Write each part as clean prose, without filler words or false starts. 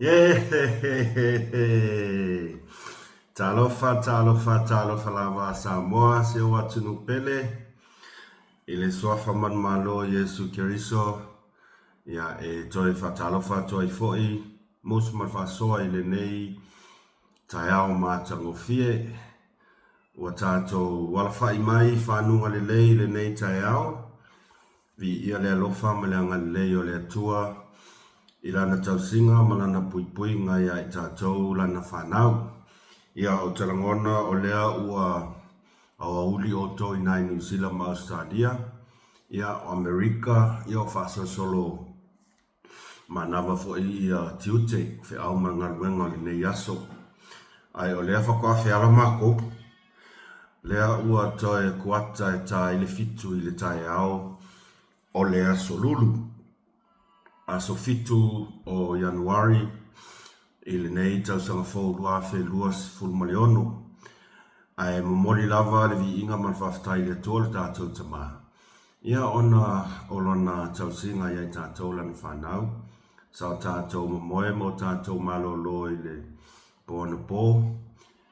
Yeeeeeee! Talofa, talofa, talofa lava a Samoa, si ou atunuu pele, i le Suafa manumalo o Iesu Keriso, ia e toe faatalofa atu ai foi musu ma le faasoa i lenei taeao matagofie. Ua tatou alafai mai i fanuga lelei i lenei taeao, Viia le alofa ma le agalelei o le Atua i Lana tausiga ma Lana puipuiga iā i tatou Lana fanau. Ia, ou te lagona o lea ua aoauli outou i nai Niu Sila ma Ausetalia, ia, o Amerika, ia o faasolosolo manava foi ia tiute, feau ma galuega o lenei aso. Ae o lea faatoa feala makou, lea ua toe kuata e ta ai le fitu i le taeao o le aso Lulu, aso 7 o Ianuari i lenei tausaga fou 2026. Ae momoli lava le viiga ma le faafetai i le Atua lo tatou Tama, Ia ona o lona tausiga ia i tatou lana fanau, sa o tatou momoe ma o tatou malolo i le po anapo,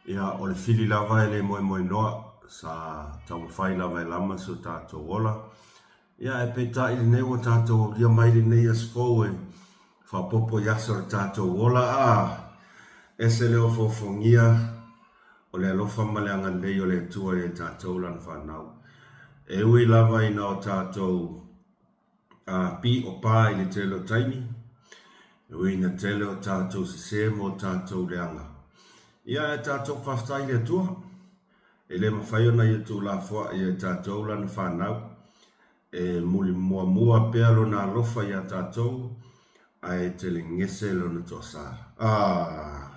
ia o le fili lava e le moemoenoa, sa taumafai lava e lama si o tatou ola. Ia ae peitai lenei ua tatou aulia mai lenei aso fou e faaopoopo i aso o le tatou ola, a ese le ofoofogia O le alofa ma le agalelei o le Atua ia i tatou Lana fanau. E ui lava ina o tatou piʻo pā i le tele o taimi, e ui ina tele o tatou sesē ma o tatou leaga, ia ae tatou faafetai i le Atua. E le mafai ona Ia tuulafoaʻi ia i tatou Lana fanau. E muli muamua pea Lona alofa iā tatou, ae telegese Lona toasā. Ah!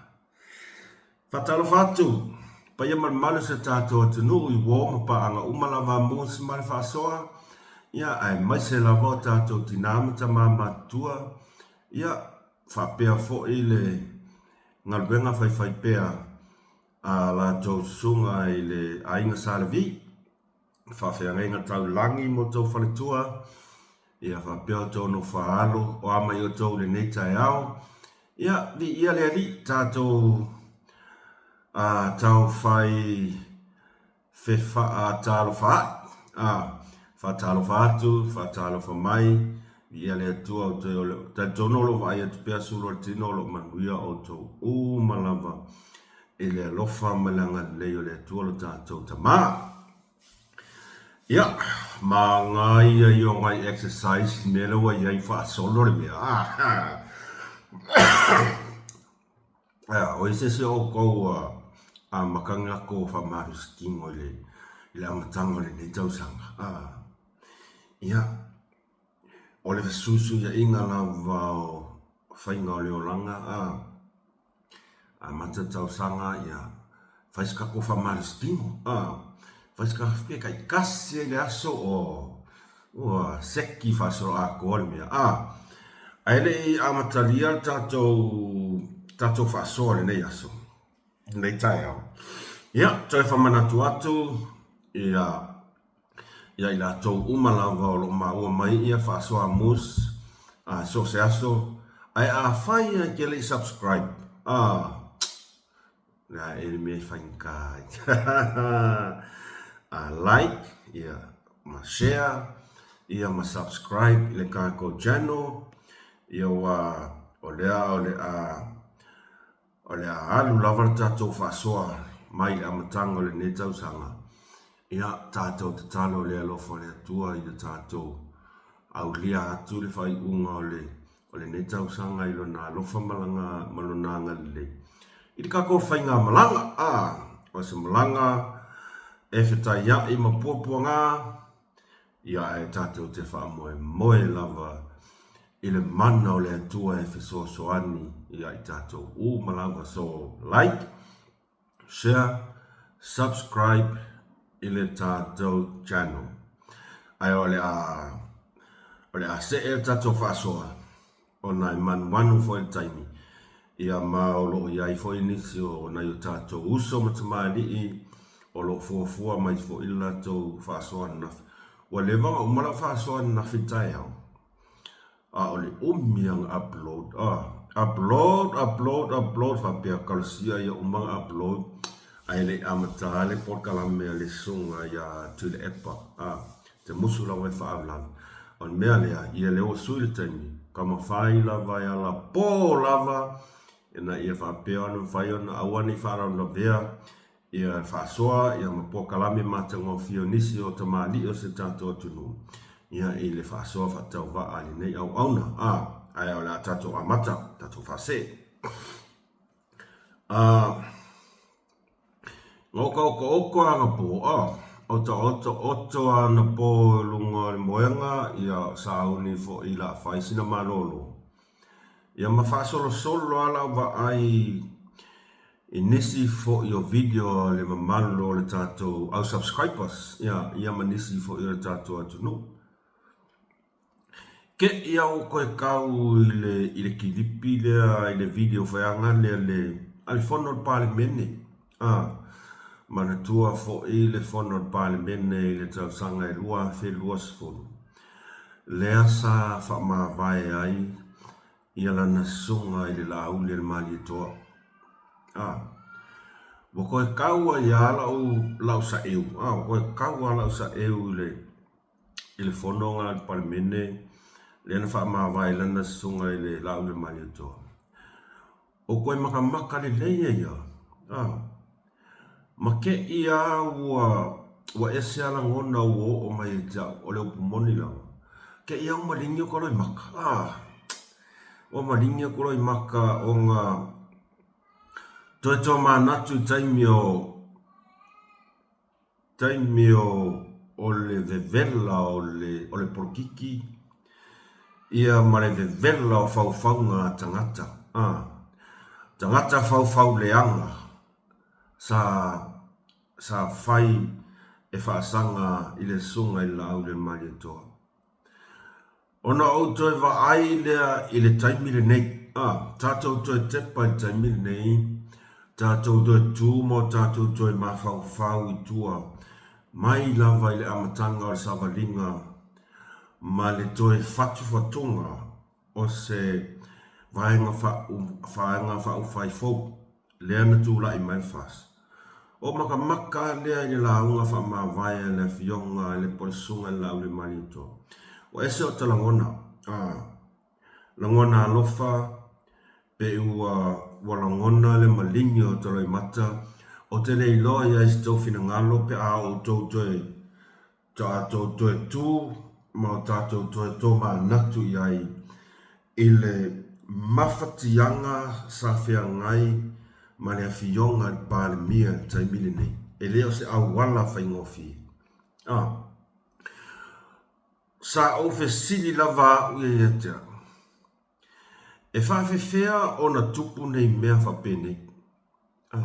Faatalofa atu, paia ma le mamalu o si o tatou atunuu i uo ma paaga uma lava a Musi ma le Faasoa, ia aemaise lava o tatou tinā ma tamā matutua, ia faapea foi le galuega faifaipea a latou susuga i le Aiga Sa Levi. Faafeagaiga taulagi ma outou faletua, ia faapea outou nofo alo, o a mai outou i lenei taeao. Ia, viia le Alii, tatou tau fai fefaatalofaai, a, faatalofa atu, faatalofa mai, viia le Atua, ou te talitonu o lo o vaai atu pea sulu o le tino o lo o manuia outou uma lava i le alofa ma le agalelei o le Atua lo tatou Tama. Ia, manaia ia o nai exercise i mea lea ua i ai faasolo le mea. Ea, o i se isi o outou ua amata ni latou faamalositino i le, i le amataga o lenei tausaga. Ia, o le fesuisuiaiga lava o faiga o le olaga, Amata le tausaga ia fai se tatou faamalositino a, fai se tatou pe taitasi ai le aso o ua seki faasoloatoa le mea a. Ae le i amatalia le tatou tatou faasoa i lenei aso, lenei taeao, ia toe faamanatu atu ia ia i latou uma lava o lo o maua mai ia faasoa mus a so o se aso, ae afai lava e te le i subscribe, a le a e le mea e faigata ai. A like ia ma share ia ma subscribe i le tatou channel, ia aua o lea o le a O le a alu lava le tatou faasoa mai le amataga o lenei tausaga, ia tatou tatalo i le alofa o le Atua ia tatou aulia atu le faaiuga o le o lenei tausaga i Lona alofa ma lana ma Lona agalelei i le tatou faigamalaga. A, o se malaga e fetaiaʻi ma puapuaga, Ia ae tatou te faamoemoe lava i le mana o le Atua e fesoasoani ia i tatou uma lava. So like, share, subscribe i le tatou channel. Ae o le a o le a see le tatou faasoa ona e manumanu foi le taimi, ia ma o lo o i ai foi nisi o nai o tatou uso ma tamalii o lo o fuafua mai foi le latou faasoa ananafi. Ua leva ona uma lau faasoa ananafi i le taeao, a o le umi lava ona upload. Upload, upload, upload faapea kalosia ia uma ona upload ae le i amata le polokalame a le susuga ia Tuilaepa a te musu lava e faalavelave. O le mea lea, ia lea ua sui le taimi, taumafai lava e alapō lava ina ia faapea ona mafai ona aua ne i faalavelavea ia faasoa ia ma polokalame matagofie o nisi o tamalii o si tatou atunuu ia i le faasoa faatauvaa i lenei auauna a ae o le a tatou amata tatou faasee a na otaotaoto anapo a otaotaoto anapo i luga o le moega ia sauni foi la fai sina malolo ia ma faasolosolo lava lau vaai I nisi foi o video a le mamalu o le tatou au subscribers ia, ia ma nisi foi o le tatou atunuu. Te i a ua toe tau i le, i le kilipi lea, i le video faiaga lea le, a le fono a le Palemene. A, manatua foi le fono a le Palemene i le tausaga e 2020, lea sa faamavae ai ia lana susuga i le Laauli a le Malietoa. A, ua toe tau ai lava lau, lau saeu, a, ua toe tau lava lau saeu i le, i le fono lena a le Palemene lea na faamavae ai lana susuga i le Laauli a le Malietoa. O toe matamata lelei ai lava, a, ma te i lava ua, ua ese lava lagona ua oo mai ia te au, o le upu moni lava, te i lava ua maligi ota loimata, a, ua maligi ota loimata ona toe tomanatu i taimi o, taimi o le vevela o le polokiki ia ma le vevela o faufauga a tagata, a, tagata faufau leaga sa sa fai e faasaga i le Susuga i le Laaulialemalietoa. Ona ou toe vaai lea i le taimi lenei, a, tatou toe tepa i le taimi lenei, tatou toe tu ma o tatou toe mafaufau i tua, mai lava i le amataga o le savaliga ma le toe fatufatuga o se vaega vaega faaupufai fou lea na tulai mai le FAST. O matamata lava lea i le lauga faamavae a le Afioga i le po o le Susuga i le Laaulialemalietoa. Ua ese ota lagona, a, lagona alofa, pe ua, ua lagona le maligi o ota loimata, ou te le iloa i ai se tou finagalo pe a outou toe tatou toe tu ma o tatou toe tomanatu i ai i le mafatiaga sa feagai ma le Afioga i le Palemia i le taimi lenei. E le o se auala faigofie. A. Sa ou fesili lava au ia ia te au, E faafefea ona tupu nei mea faapenei? A.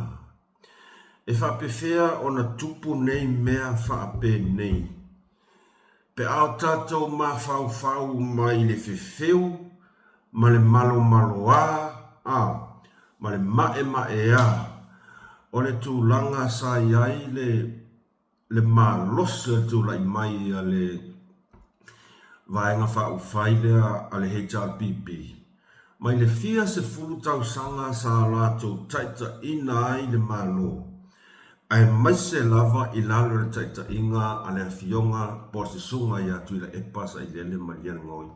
E faapefea ona tupu nei mea faapenei pe a o tatou mafaufau mai le fefeu ma le malomaloā, a, ma le maemaeā o le tulaga sa i ai le le malosi o le tulai mai a le Vaega Faaupufai lea a le HRPP, mai le fia sefulu tausaga sa latou taitaiina ai le Malo, aemaise lava i lalo o le taitaiga a le Afioga po o le Susuga ia Tuilaepa Sailele Malielegaoi.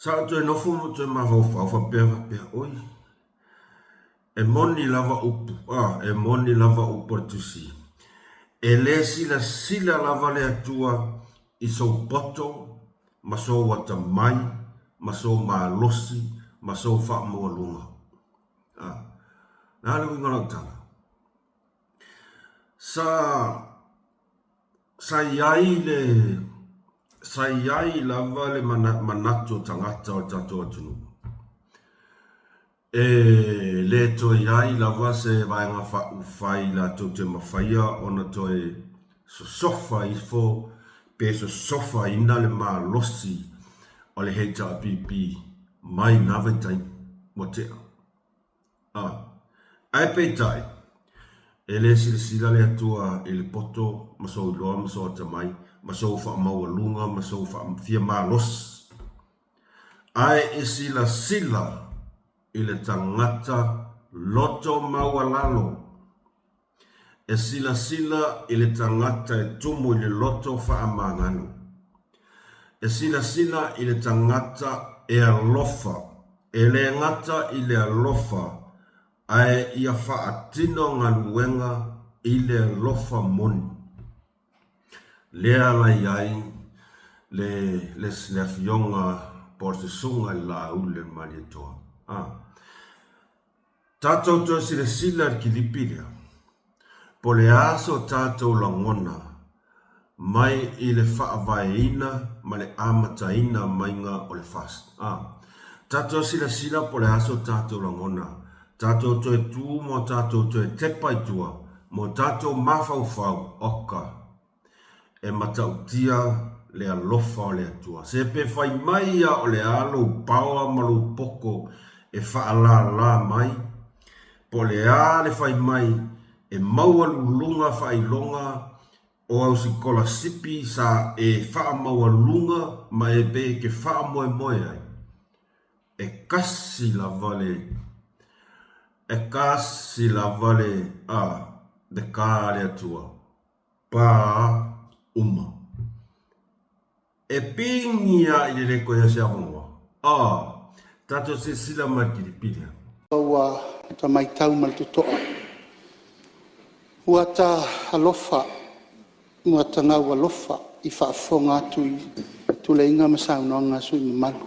Sa ou toe nofo ma toe mafaufau faapea faapea, oi, E moni lava upu, a, e moni lava upu a le Tusi, E le silasila lava le Atua i sou poto ma sou atamai ma sou malosi ma sou faamaualuga. A, o le a le uiga o lau tala? Sa, sa i ai le, sa i ai lava le manatu o tagata o le tatou atunuu. E le toe i ai lava se vaega faaupufai latou te mafaia ona toe sosofa ifo pe sosofaina le malosi o le HRPP mai na vaitaimi ua tea. A. Ae peitai, e le silasila le Atua i le poto ma sou iloa ma sou atamai ma sou faamaualuga ma sou fia malosi. Ae e silasila i le tagata loto maualalo. E silasila i le tagata e tumu i le loto faamagalo. E silasila i le tagata e alofa, e le gata i le alofa, ae ia faatino galuega i le alofa moni. Lea la i ai le, le, le afioga po o le susuga i le Laauli a le Malietoa. Ah. Tatou toe silasila i le kilipi lea, po o le a so tatou lagona mai i le faavaeina ma le amataina maiga o le FAST. A. Tatou silasila po o le a so tatou lagona, tatou toe tu ma tatou toe tepa i tua ma o tatou mafaufau, oka! E matautia le alofa o le Atua. Se pe fai mai ia o le a lou paoa ma lou poto e faalala mai, po o le a le fai mai e maualuluga faailoga o au sikolasipi sa e faamaualuga ma e pei e te faamoemoe ai, e kasi lava le, e kasi lava le, a, le ka a le Atua. Pā uma. E pigi lava i le le toe i ai se avanoa. A, tatou silasila mai i le kilipi lea. Ua ta matau ma le totoa, ua ta alofa, ua ta gaualofa i faafofoga atu i tuleiga ma saunoaga a sui usufono mamalu.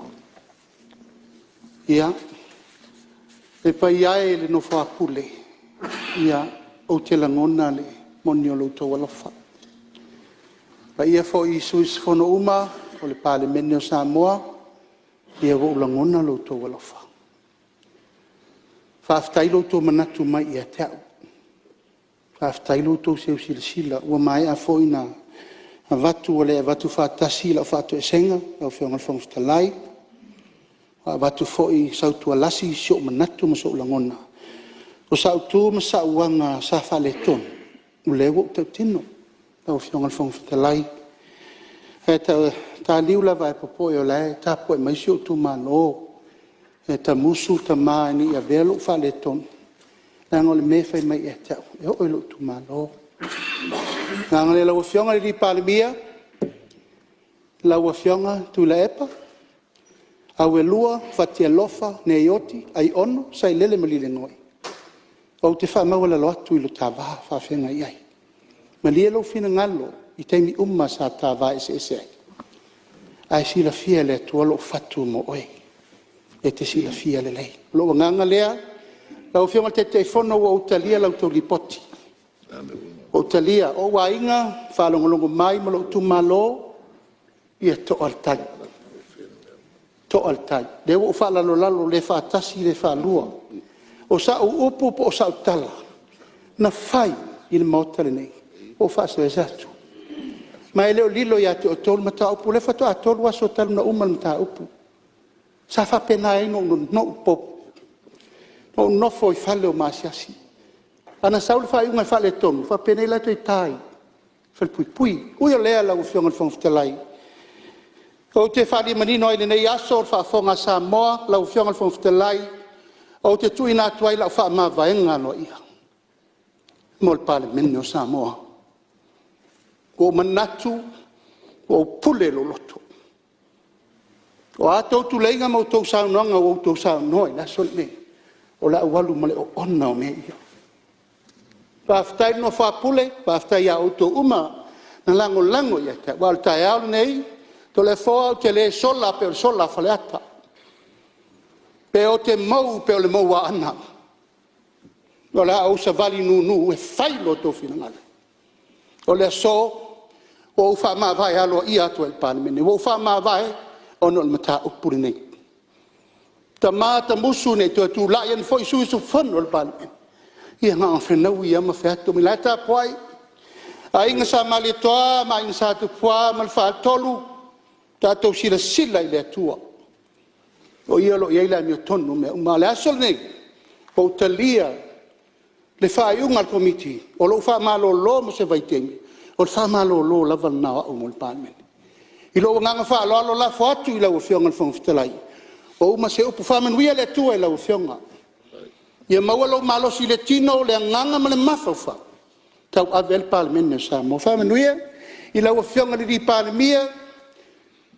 Ia, le paia e o le nofo a Pule, ia, ou te lagona le moni o lo outou alofa. Le paia foi i sui usufono uma o le Palemene o Samoa, ia ua ou lagona lo outou alofa. Faafetai lo outou manatu mai ia te au, faafetai lo outou seu silasila, ua maea foi ona avatu, ua le avatu faatasi lau faatoesega lau Afioga i le Fofoga Fetalai, ua avatu foi sautualasi sou manatu ma sou lagona, o sau tu ma sau aga sa faaletonu, o lea ua ou tautino lau Afioga i le Fofoga Fetalai. Ae taliu lava ae popoe o la e tapuai mai si ou itumalo, e tamusu tama ina ne i avea lou faaletonu, leaga o le mea e fai mai ia te au, e oo i lou itumalo. O le agaga lea lau Afioga i le Palemia, lau Afioga Tuilaepa, Auelua Fatialofa Neioti Aiono Sailele Malielegaoi, ou te faamaualalo atu i lo ta va faafeagai ai. Malie lou finagalo i taimi uma sa ta va eseese ai, ae silafia e le Atua lou fatu mo oe, e te silafia lelei. O lou agaga lea, lau Afioga i le Taitaifono ua ou talia la outou Lipoti, ua ou talia. O ou aiga, faalogologo mai ma lou itumalo, ia to'a le tai, to'a le tai. O lea ua ou faalalolalo le faatasi le faalua. O sau upu po o sau tala na fai i le Maota lenei, ua ou faasoesa atu. Ma e le o lilo ia te outou le mataupu, o lea faatoa 3 aso talu ona uma le mataupu. Sa faapena ai ona ou nofo i fale o maasiasi. Ana sau le faaiuga e faaletonu, e faapenei la e toe ta i falepuipui. Ui o lea lau Afioga i le Fofoga Fetalai, ou te faaliamanino ai i lenei aso i le faafofoga a Samoa, lau Afioga i le Fofoga Fetalai, ou te tuuina atu ai lau faamavaega aloaia mo le Palemene o Samoa. Ua ou manatu ua ou pule i lou loto. O a outou tuleiga ma a outou saunoaga ua outou saunoa i le aso lenei, o le a ou alu ma le oona o mea ia. Faafetai le nofo a Pule, faafetai ia outou uma na lagolago ia te au, aua o le taeao lenei, Toleafoa ou te le sola pei o le sola a Faleata, pe ou te mou pei o le mou a Aana, o le a ou savali nunu e fai lo outou finagalo. O le aso, ua ou faamavae aloaia atu ai i le Palemene, ua ou faamavae ona o le mataupu lenei. Tama Tamusu ne i toe tulai ane foi sui usufono o le Palemene, ia na ona fenaui lava ma featu mai, o la e tapuai Aiga Sa Malietoa ma Aiga Sa Tupua ma le Faletolu, tatou silasila i le Atua o Ia o lo o i ai le amiotonu i mea uma. A o le aso lenei, ua ou talia le faaiuga a le Komiti o lou faamalolo mo se vaitaimi, o le faamalolo lava lena o au mo le Palemene. I lou agaga faaaloalo, lafo atu i lau Afioga i le Fofoga Fetalai, Ua uma se upu, faamanuia le Atua i lau Afioga, ia maua lou malosi i le tino, le agaga ma le mafaufau e tauave ai le Palemene o Samoa. Faamanuia i lau Afioga i le Palemia,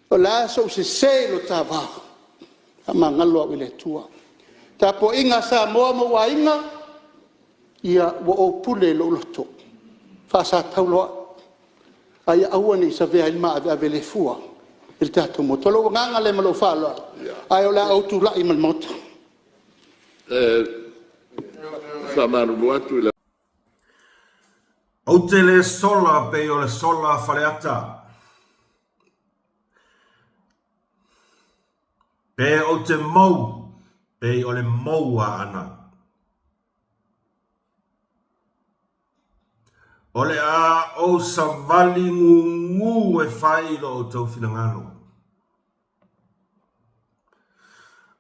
o le a sou sese i lo ta va, faamagalo au e le Atua. Le tapuaiga a Samoa ma ou aiga, ia ua ou pule i lou loto, faasataulo au, a ia aua ne i savea ai le maaveave le fua i le tatou motu. O lou agaga lea ma lou faaaloalo, ae o le a ou tulai ma le Maota. E faamalulu atu i le Ou te le sola pei o le sola a Faleata. Pe ou te mou pei o le mou a Aana. O le a ou savali gugū e fai lo outou finagalo.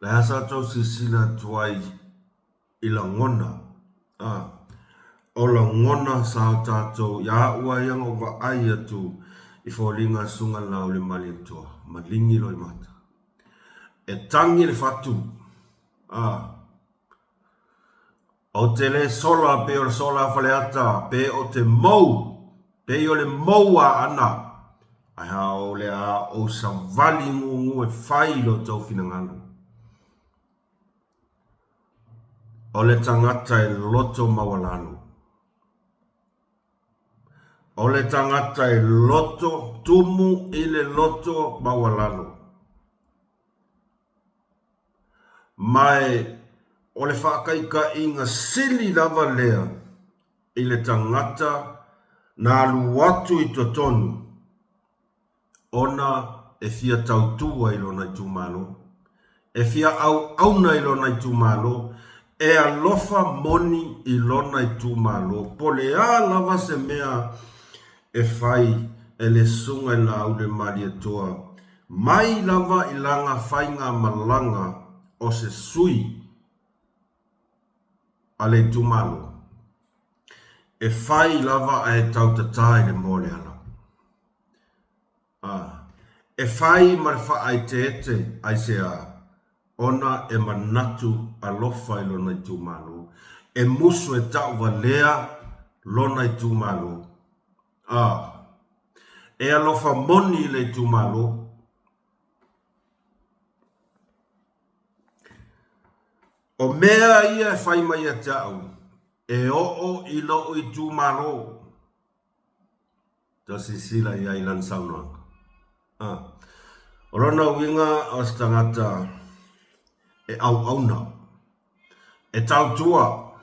O le a sa outou silasila atu ai i lagona, a, o lagona sa o tatou ia au lava ia na ou vaai atu i foliga a Susuga Laauli Malietoa, maligi loimata. E tagi le fatu, a, ou te le sola pei o le sola a Faleata, pe ou te mou pei o le mou a Aana, ae a o le a ou savali gugū e fai lo outou finagalo. O le tagata e loto maualalo. O le tagata e loto tumu i le loto maualalo. Ma e o le faataitaiga sili lava lea i le tagata na alu atu i totonu ona e fia tautua i lona itumalo, e fia auauna i lona itumalo, e alofa moni i lona itumalo, po o le a lava se mea e fai e le Susuga i Laauli Malietoa mai lava i lana faigamalaga o se sui a le itumalo, e fai lava ae tautatā i le moa o le ala. A, e fai ma le faaeteete aisea? Ona e manatu alofa i lona itumalo, e musu e tauvalea lona itumalo. A, e alofa moni i le itumalo. O mea ia e fai mai ia te au, e oo i lou itumalo. Tau silasila i ai i lana saunoaga. A. O lona uiga o se tagata e auauna, e tautua,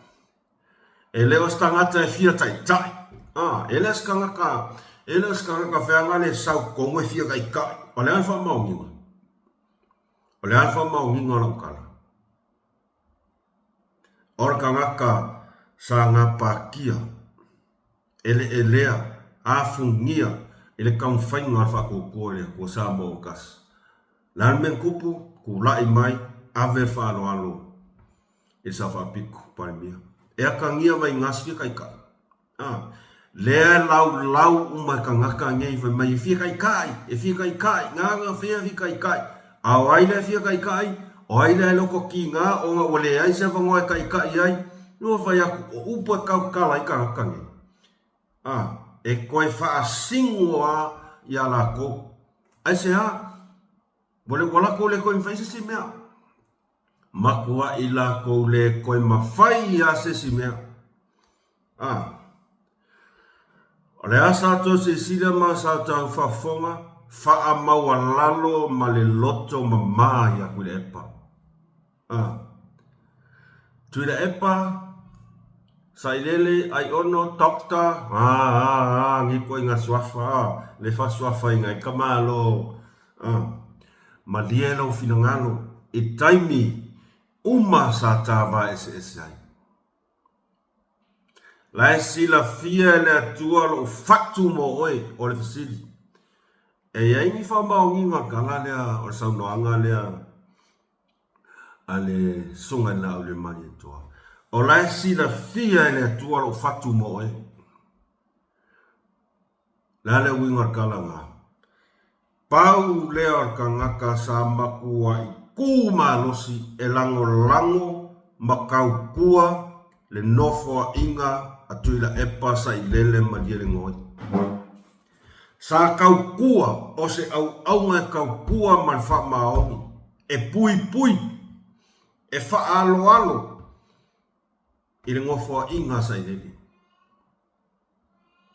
e le o se tagata e fia taitai. A. E le o se kanaka, e le o se kanaka feaga le sau tonu e fia taitai. O le a le faamaoniga? O le a le faamaoniga o lau tala? O le kanaka sa gapatia, eleelea, afugia i le taumafaiga o le faatuatua i le Atua Samoa ua tasi. O le a le mea na tupu? Tulai mai, ave le faaaloalo i le Sao Faapito, Palemia. E atagia mai i ina se fia taitai. A, lea e laulau uma e tagata nei fai mai e fia taitai, e fia taitai, nana fea fia taitai. A o ai lea e fia taitai? O ai lea e loto tiga ona ua leai se avanoa e taitai ai? Ua fai atu, o upu e tautala ai tagata nei. A, e toe faasino lava ia latou. Aisea? Ua le, ua latou le toe mafai se isi mea. Matuai latou le toe mafai lava se isi mea. A, o le a sa tou silasila ma sa tou faafofoga, faamaualalo ma le loto mama ia Tuilaepa. A, Tuilaepa, Sailele, Aiono, Doctor, a, a, a, nei ituaiga suafa, a, le faasuafaina ai ka Malo, a, malie lou finagalo i taimi uma sa ta va eseese ai. La e silafia e le Atua lou fatu mo oe, o le fesili. E i ai ni faamaoniga o le tala lea, o le saunoaga lea a le Susuga i le Laau le Malietoa? O la e silafia e le Atua lou fatu mo oe. Le a le uiga o le tala lena? Pau lea o le tagata sa matuai tu malosi e lagolago ma tautua le nofoaiga a Tuilaepa Sailele Malielegaoi. Sa tautua o se auauna e tautua ma le faamaoni, e puipui, e faaaloalo i le nofoaiga a Sailele.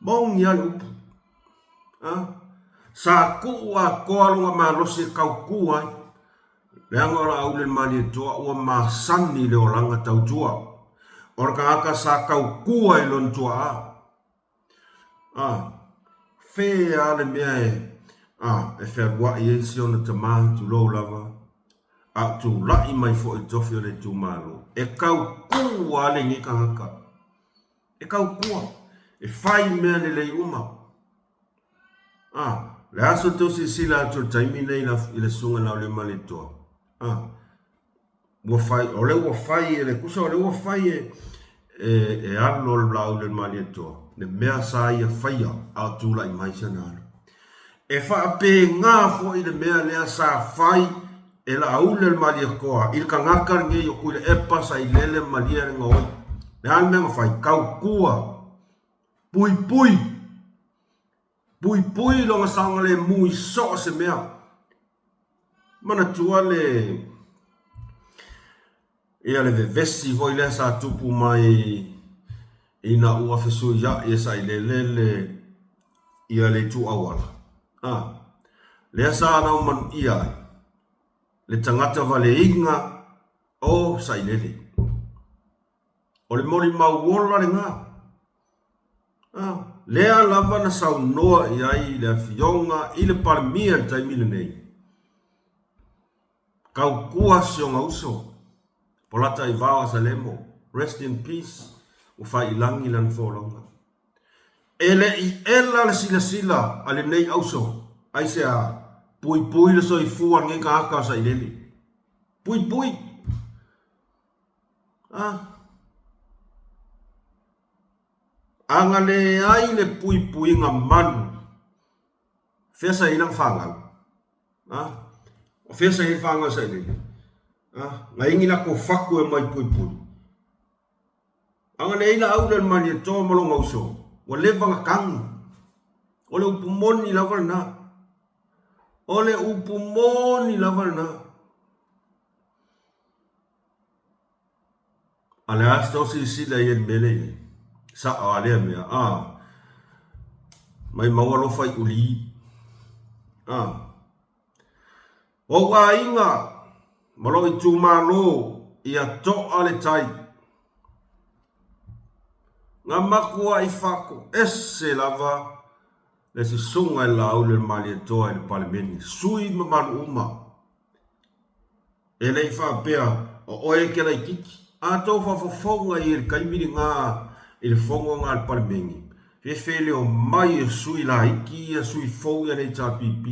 Moni lava le upu. A? Sa tuu atoa lona malosi e tautua ai, leaga o Laauli o le Malietoa ua masani i le olaga tautua. O le tagata sa tautua i lona tuaa. A, fea lava le mea e, a, e fealuai ai si ona tama, tulou lava, a o tulai mai foi i le tofi o le itumalo. E tautua lava lenei tagata. E tautua, e fai mea lelei uma. A, le aso tou silasila atu i le taimi nei i le susuga i Laaulialemalietoa. A, ua fai, o lea ua fai e le tusa o lea ua fai e, e, e alo le Laaulialemalietoa le mea sa ia faia a o tulai mai si ana alo. E faapena foi le mea lea sa fai e Laauli-a-le-Malietoa i le tagata lenei o Tuilaepa Sailele Malielegaoi. Le a le mea na fai? Tautua, puipui, puipui lona saogalemu i so o se mea. Manatua le ia le vevesi foi lea sa tupu mai ina ua fesuiai e Sailele le ia le itu auala, a, lea sa laumanuia ai le tagata valeina o Sailele. O le molimau ola lena. A, lea lava na saunoa i ai le Afioga i le Palemia i le taimi lenei, Tautua si ona uso, Polataivao Asalemo, rest in peace, ua fai i lagi lana folauga. E le i ela le silasila a lenei auso, aisea? Puipui le soifua o lenei tagata o Sailele. Puipui! A. A na leai le puipuiga malu, fea sa i ai lana fanau? A, o fea sa i ai le fanau a Sailele? A, na i ai ni latou fatu e omai puipui? A na leai Laauli a le Malietoa ma lona uso, ua leva ona tanu. O le upu moni lava lena. O le upu moni lava lena. A le a se tau silasila i ai i le mea lea i ai? Sao a lea mea, a. Maimau alofa i uli. A. Ou aiga ma lou itumalo ia toa le tai. Na matuai faatoese lava le susuga i le Laauli o le Malietoa i le Palemene, sui mamalu uma. E le i faapea o oe e te laitiiti. A tou faafofoga i ai i le taimi lena i le fono lena a le Palemene, fefeleo mai e sui laiti ia sui fou ia le HRPP,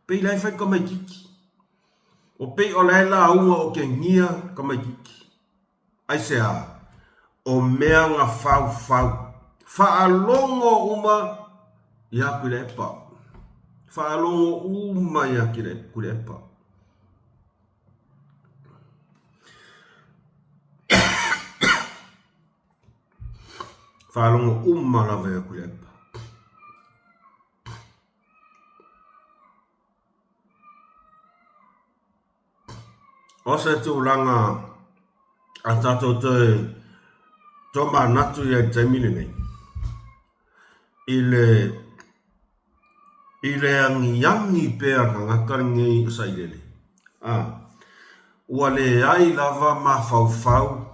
pei la e fai tamaitiiti. O pei o la e lauga otegia tamaitiiti. Aisea? O mea na faufau. Faalogo uma ia Tuilaepa. Faalogo uma ia Tuilaepa. Faalogo uma lava ia Tuilaepa. O se tulaga a tatou toe tomanatu i ai i le taimi lenei, i le i le agiagi pea a le tagata lenei o Sailele, a, ua leai lava mafaufau,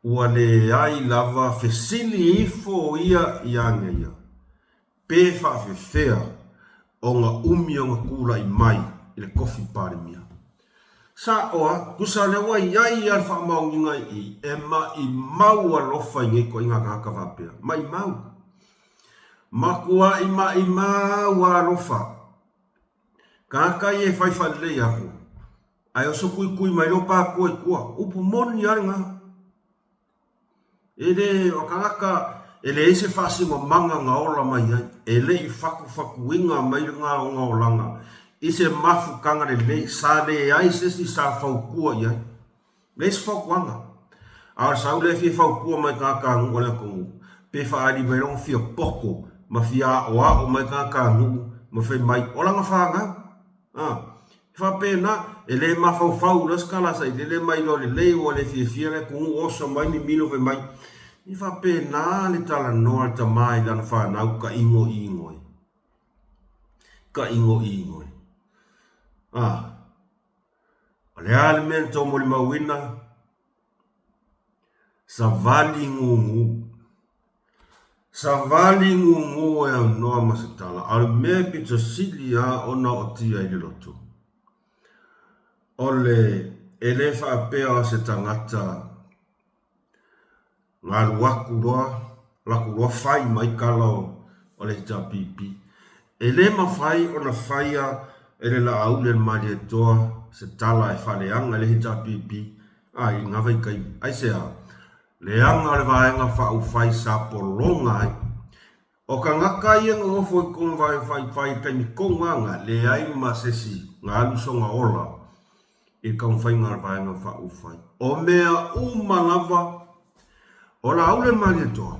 ua leai lava fesili ifo ia ia ia. Pe faafefea ona umi ona tulai mai i le tofi Palemia? Sa'o a, tusa lea ua i ai a le faamaoniga i i, e maimau alofa i nei ituaiga tagata faapea. Maimau. Matuai maimau a alofa. Tagata ia e fai faalelei aku, ae oso tuitui mai loa patua i tua. Upu moni a lena. E le, o tagata e leai se faasinomaga na ola mai ai, e le i fatufatuina mai lena ona olaga I se mafutaga lelei sa leai se isi sa fautua i ai. Leai se fautuaga. A o le sau lea e fia fautua mai tagatanuu o le atunuu, pe faaali mai lona fia poto ma fia aoao mai tagatanuu ma fai mai o lana fanau. A, e faapena, e le mafaufau loa se tala sailele ma iloa lelei ua le fiafia le atunuu, oso mai mimilo fai mai. E faapena le talanoa a le tama i lana fanau tainoino ai. Tainoino ai. A, o le a le mea na tou molimauina? Savali gugu. Savali gugu e aunoa ma se tala, a o le mea e pito sili lava ona ootia i le loto, o le e le faapea o se tagata Na alu atu loa, alu atu loa fai mai tala o le HRPP. E le mafai ona faia e le Laauli a le Malietoa se tala e faaleaga i le HRPP a i lena vaitaimi. Aisea? Leaga o le Vaega Faaupufai sa pologa ai. O tagata ia na nofo i totonu o Vaega Faaupufai i le taimi tonu lava lena, leai ma se isi na alu sona ola i le taumafaiga a le Vaega Faaupufai. O mea uma lava, o Laauli a le Malietoa,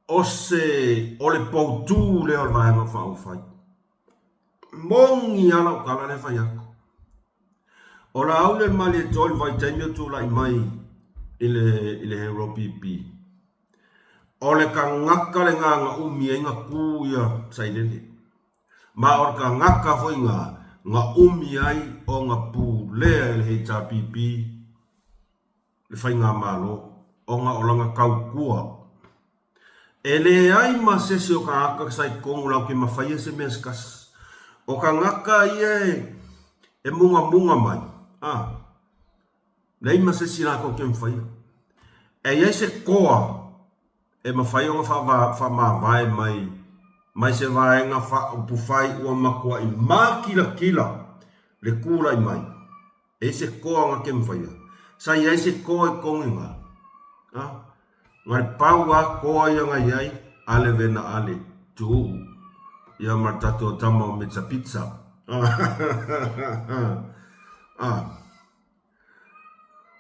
o se, o le poutū lea o le Vaega Faaupufai. Moni lava lau tala lea e fai atu. O Laauli a le Malietoa i le vaitaimi o tulai mai i le, i le HRPP, o le tagata lena na umi ai na tu ia Sailele. Ma o le tagata foi na na umi ai ona pulea e le HRPP le faigamalo ona o lana tautua. E leai ma se isi o tagata sa i totonu latou te mafaia se mea se tasi. O tagata ia e mugamuga mai, a, leai ma se isi latou te mafaia. E i ai se toa e mafai ona faamavae mai mai se vaega faaupufai ua matuai makilatila le tulai mai. E i ai se toa na te mafaia. Sa i ai se toa i totonu i ina. A? Na le pau lava toa ia na i ai, ale vena ale, tuu. Ia ma le tatou tama o Mitsa Pizza. A.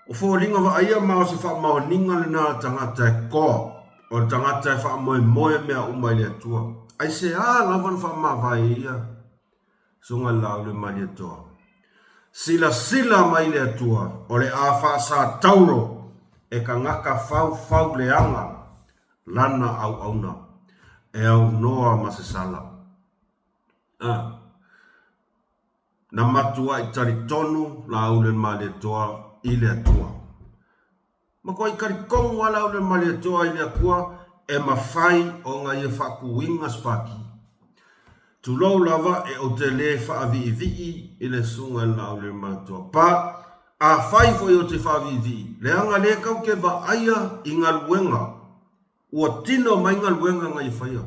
O foliga vaaia ma o se faamaoniga lena a le tagata e toa, o le tagata e faamoemoe mea uma i le Atua. Aisea lava na faamavae ai ia Susuga i le Laau le Malietoa? Silasila mai le Atua, o le a faasatauro e tagata faufau leaga lana auauna, e aunoa ma se sala. A. Na matuai talitonu Laauli-le-Malietoa i le Atua. Matuai talitonu lava Laauli-le-Malietoa i le Atua e mafai ona ia faatuina se pati. Tulou lava e ou te le faaviivii i le susuga i le Laauli-le-Malietoa. Pa, afai foi ou te faaviivii, leaga lea tatou te vaaia i galuega Ua tino mai galuega na ia faia,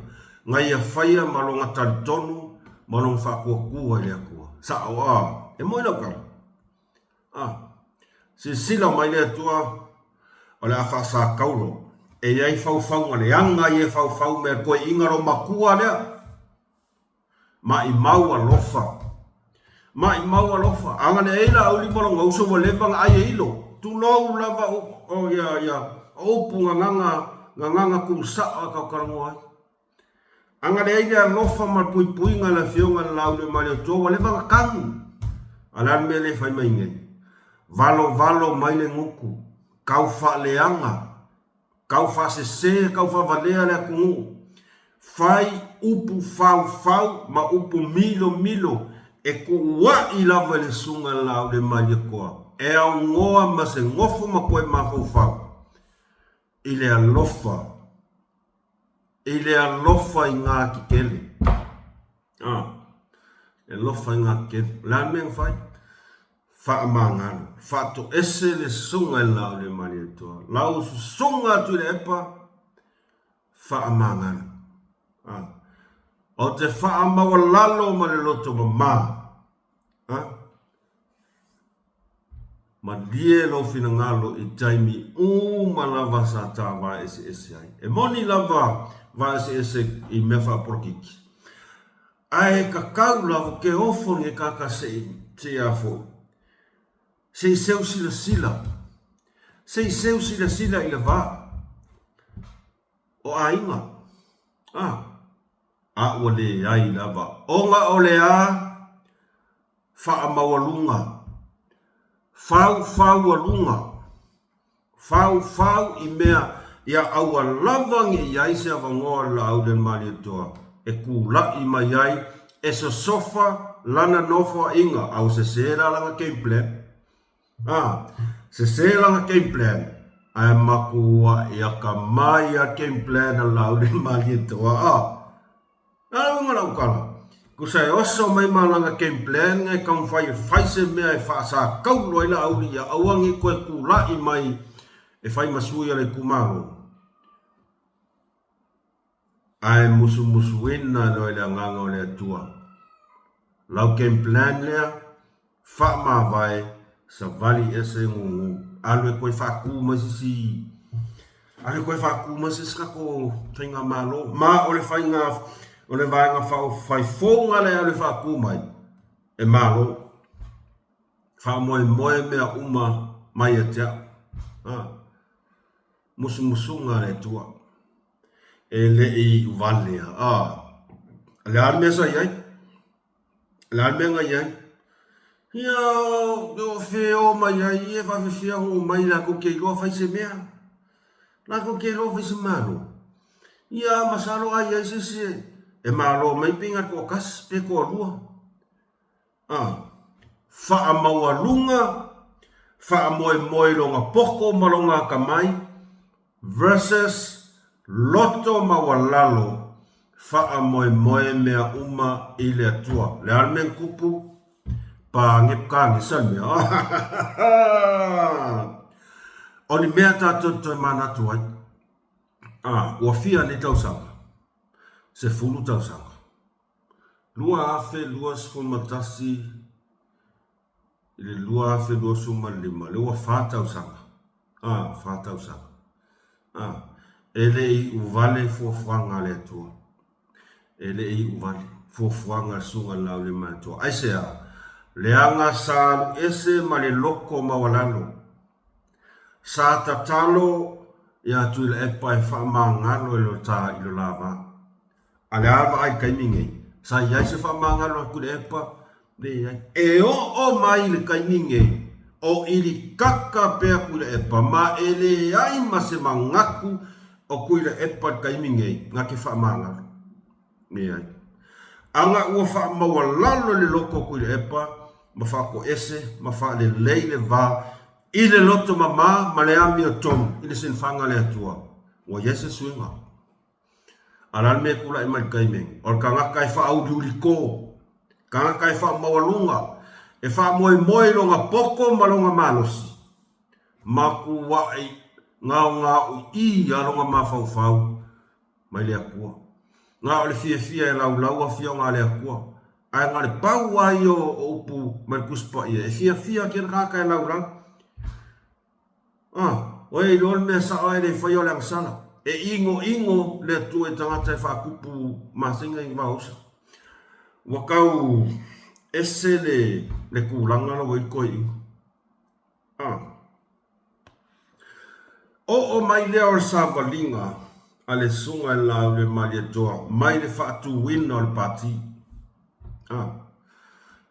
na ia faia ma lona talitonu ma lona faatuatua i le Atua. Sao a? E moni lau tala? A. Silasila mai le Atua, o le a faasataulo. E i ai faufauga leaga ia e faufau mea toeaiina lo matua lea. Maimau alofa. Maimau alofa. A na leai Laauli ma lona uso ua leva na ai e ilo. Tulou lava o ia ia o upu gagaga gagaga tuusao e tautalanoa ai. A na leai le alofa ma le puipuiga a le Afioga i le Laauli o Malietoa ua leva na tanu. A o le a le mea lea e fai mai nei? Valovalo mai le gutu, tau faaleaga Tau faasese, tau faavalea le atunuu. Fai upu faufau ma upu milomilo e tuua'i lava i le Susuga i le Laauliamalietoa e aunoa ma se nofo ma toe mafaufau i le alofa, i le alofa i gā tetele. A, le alofa i gā tetele. O le a le mea na fai? Faamagalo, faatoese le Susuga i le Laauliamalietoa. Lau Susuga Tuilaepa, faamagalo. A, ou te faamaualalo ma le loto mama. A, malie lou finagalo i taimi uma lava sa ta vaeseese ai. E moni lava vaeseese i mea faapolokiki. Ae tatau lava ke ofo ni kaka se i a foi. Se i seu silasila. Se i seu silasila i le va o aiga. A, a ua leai lava. Ona o le a faamaualuga, faufaualuga, faufau i mea ia aua lava ne i ai se avanoa o le Laauli a le Malietoa e tula'i mai ai e sosofa lana nofoa'iga, a ua sesē la lana game plan. A, sesē lana game plan, ae matua'i akamai a game plan a le Laauli a le Malietoa, a. A uiga lau tala, tusa e oso mai ma lana game plan e taumafai e fai se mea e faasataulo ai Laauli ia aua ne i toe tula'i mai e fai ma sui o le itumalo. Ae musumusuina loa i le Agaga o le Atua lau game plan lea, Faamavae, savali ese gugu, alu e toe faatu mai se isi, alu e toe faatu mai se isi tatou faigamalo. Ma o le faiga, o le vaega faaupufai fou lena e alu e faatu mai, e malo. Faamoemoe mea uma mai ia te au. A, musumusuga a le Atua. E le i vale a. O le a le mea sa i ai? O le a le mea na i ai? Ia, o fea o mai ai, e faafefea ona omai latou te iloa fai se mea. Latou te iloa fai se malo. Ia, masalo a i ai se isi e malo mai pe na o le toatasi pe toalua. A, faamaualuga, faamoemoe i lona poto ma lona atamai, versus loto maualalo, faamoemoe mea uma i le Atua. Le a le mea na tupu? Pane kagesa le mea. O ni mea tatou te toe manatu ai. Ah, ua fia nei tausaga? 10 tausaga. 2021 i le 2025, lea ua fa tausaga, a, fa tausaga, a, e le i uvale fuafuaga a le Atua. E le i uvale fuafuaga a le Susuga i le Laaulialemalietoa. Aisea? Leaga sa alu ese ma le loto maualalo. Sa tatalo ia Tuilaepa e faamagalo i lo ta i lo la va. A le a vaai i le taimi nei, sa i ai se faamagalo a Tuilaepa? Leai. E oo mai i le taimi nei, o ilikaka pea Tuilaepa ma e leai ma se manatu o Tuilaepa i le taimi nei na te faamagalo. Leai. Ana ua faamaualalo le loto o Tuilaepa ma faatoese ma faalelei le va i le loto mama ma le amiotonu i le sinifaga a le Atua, ua i ai se suiga. A o le a le mea e tulai mai i le taimi lenei? O le tagata e faauliuliko, tagata e faamaualuga, e faamoemoe i lona poto ma lona malosi, matuai gaogaoii a lona mafaufau mai le Atua. Na o le fiafia e laulau afioga a le Atua, ae na o le pau lava ia o upu mai le Tusi Paia, e fiafia kēlā tagata e laulau. A, o e iloa le mea sao ae le faia o le agasala. E inoino le Atua i tagata e faatupu masina i vaosa. Ua tau ese le, le tulaga la ua i le toeaina. A. Oo mai lea o le savaliga a le Susuga i le Laaulialemalietoa mai le faatuina o le Pati. A.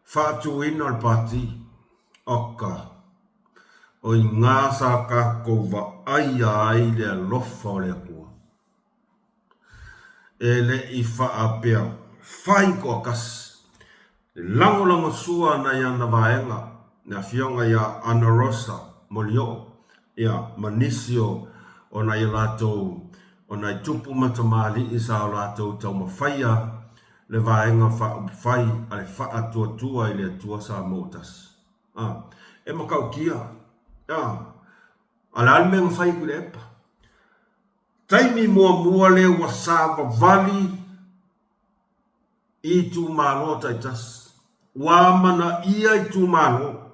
Faatuina o le Pati. Oka. O i gā sa kākou vaaia ai le alofa o le Atua. E le i faapea, fai toatasi, le lagolagosua a nai ana vaega, le afioga iā Ana Rosa Molioo, ia, ma nisi o, o nai a latou, o nai tupu ma tamalii sa o latou taumafaia le vaega faaupufai a le Faatuatua i le Atua Samoa Tasi. A, e matautia. A, a le a le mea na fai e Tuilaepa? Taimi muamua lea ua savavali i itumalo taitasi. Ua amanaia itumalo.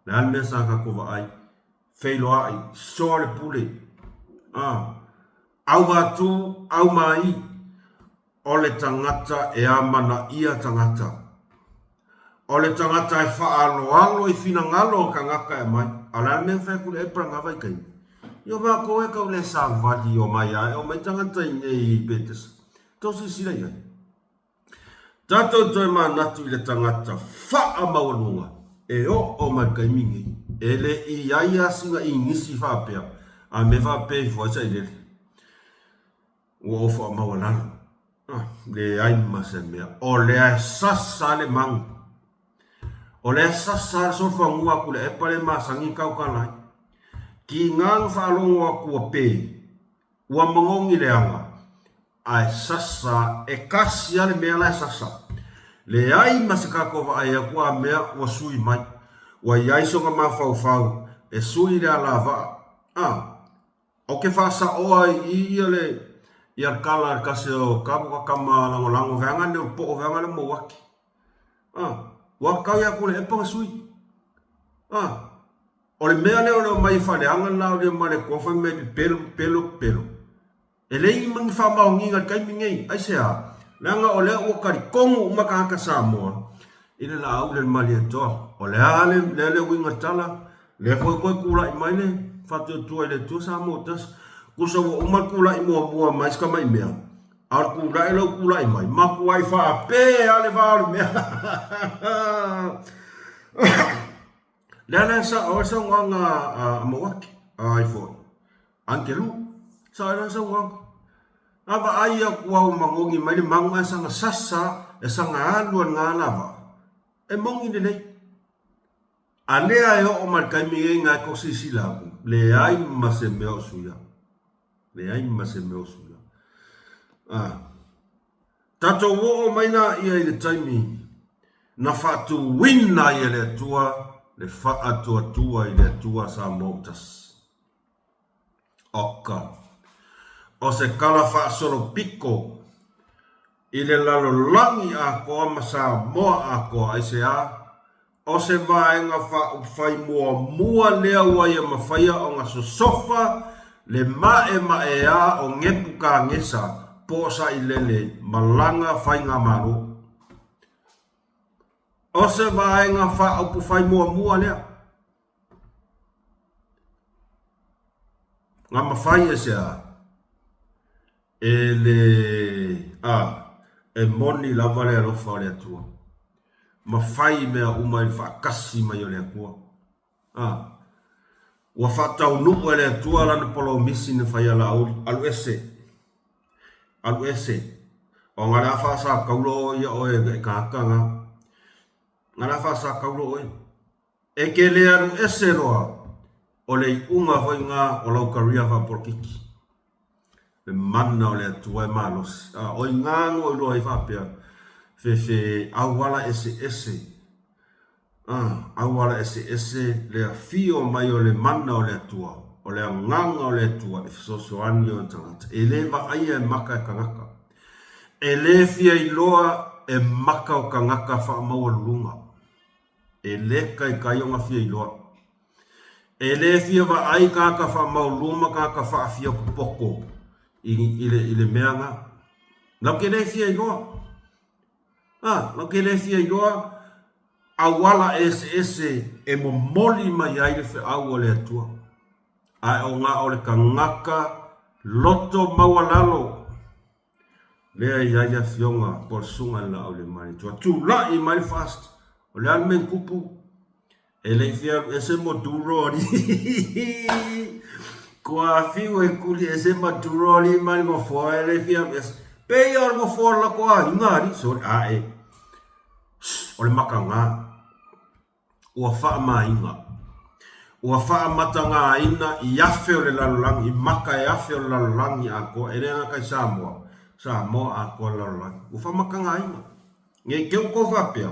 Le a le mea sa tatou vaai? Feiloai, soa le pule. A, auvatū, aumai. O le tagata e amanaia tagata. O le tagata e faaaloalo i finagalo o tagata e aumai. A o le a le mea na fai atu le Ebra i na vaitaimi? Ia o matou e tau le savali omai a e omai tagata i nei i Petesa. Tou silasila i ai. Tatou toe manatu i le tagata faamaualuga e oo mai i le taimi nei. E le i i ai lava sina igisi faapea, a mea faapea ifo ai sailele. Ua ou faamaualalo. Ah, leai ma se mea. O lea e sasa le magu. O lea e sasa le solofanua a Tuilaepa le masani tautala ai. Tiga na faalogo atu ua pe, ua manogi le aga, ae sasa e kasi lava le mea la e sasa. Leai ma se tatou vaai atu a mea ua sui mai. Ua i ai sona mafaufau e sui le alavaa. Ah, Ou te faasaoa i i ia le ia le tala a le tasi o kamo ka tama lagolago veaga nei o le po'o veaga lea Mauati. A, ua tau ia Tuilaepa na sui. A, o le mea lea o le omai e faaleaga le laau ma le Atua fai mai pepelo, pepelo, pepelo. E leai ma ni faamaoniga i le taimi nei. Aisea? Leaga o lea ua talitonu uma tagata Samoa i le laau le Malietoa. O le a le le le uiga tala? Lea foi toe tulai mai le faatuatua i le Atua Samoa tasi. Tusa ua uma le tulai muamua mai si tamai mea, a o le tulai lea ua tulai mai, matuai faapē lava le va o le mea. Lea la e sao ai le saunoaga a Mauati, ai foi, Angelu, sao ai lana saunoaga. A vaai atu au manogi mai le magu ae saga sasa, e saga alu a i lena lava, e moni lelei. A lea e oo mai le taimi nei na e tou silasila atu, leai ma se mea o suia. Leai ma se mea o suia. A. Tatou oo mai laia i le taimi na faatuina ai e le Atua le faatuatua i le Atua Samoa ua tasi. Oka. O se tala faasolopito i le lalolagi atoa ma Samoa atoa, aisea? O se vaega faaupufai muamua lea ua ia mafaia ona sosofa le maemaea o Nepukanesa po o Sailele ma lana faigamalo. O se vaega faaupufai muamua lea na mafai e se a? E le, a, e moni lava le alofa o le Atua. Ma fai mea uma i le faatasi mai o le Atua. A, ua faataunuu e le Atua lana polomisi na fai a Laauli, alu ese, alu ese, ona le a faasataula oe ia oe e tagata na. Na le a faasataula oe. E te le alu ese loa, o le iuga foi lena o lau career faapolokiki. Le mana o le Atua e malosi. A, o i ina na ou iloa ai faapea, fefe auala eseese, a, auala eseese le afio mai o le mana o le Atua, o le agaga o le Atua e fesoasoani i ona tagata. E le vaaia e maka e tagata. E le fia iloa e maka o tagata faamaualuluga. E le kaikai ona fia iloa. E le fia vaai tagata faamauluga ma tagata faafia popoto i, i, le, i le mea na. Lau ke le fia iloa. Ah, lau ke le fia iloa auala eseese e momoli mai ai le feau a le Atua. Ae o na o le tagata loto maualalo Lea e i ai le afioga po o le susuga i le Laau i le Malietoa. Tulai mai le FAST. O le a le mea na tupu? E le i fia alu ese Maduro alii. Kua fiu e kuli ese Maduro alii mai le nofoa e le i fia alu ese. Pei o le nofoa o le latou aiga alii. Sorry, ae. O le makaga. Ua faamaina. Ua faamatagaina i afe o le lalolagi, i maka e afe o le lalolagi atoa, e le gata i Samoa, Samoa atoa le lalolagi. Ua faamatagaina. Ne i te i ua tou faapea,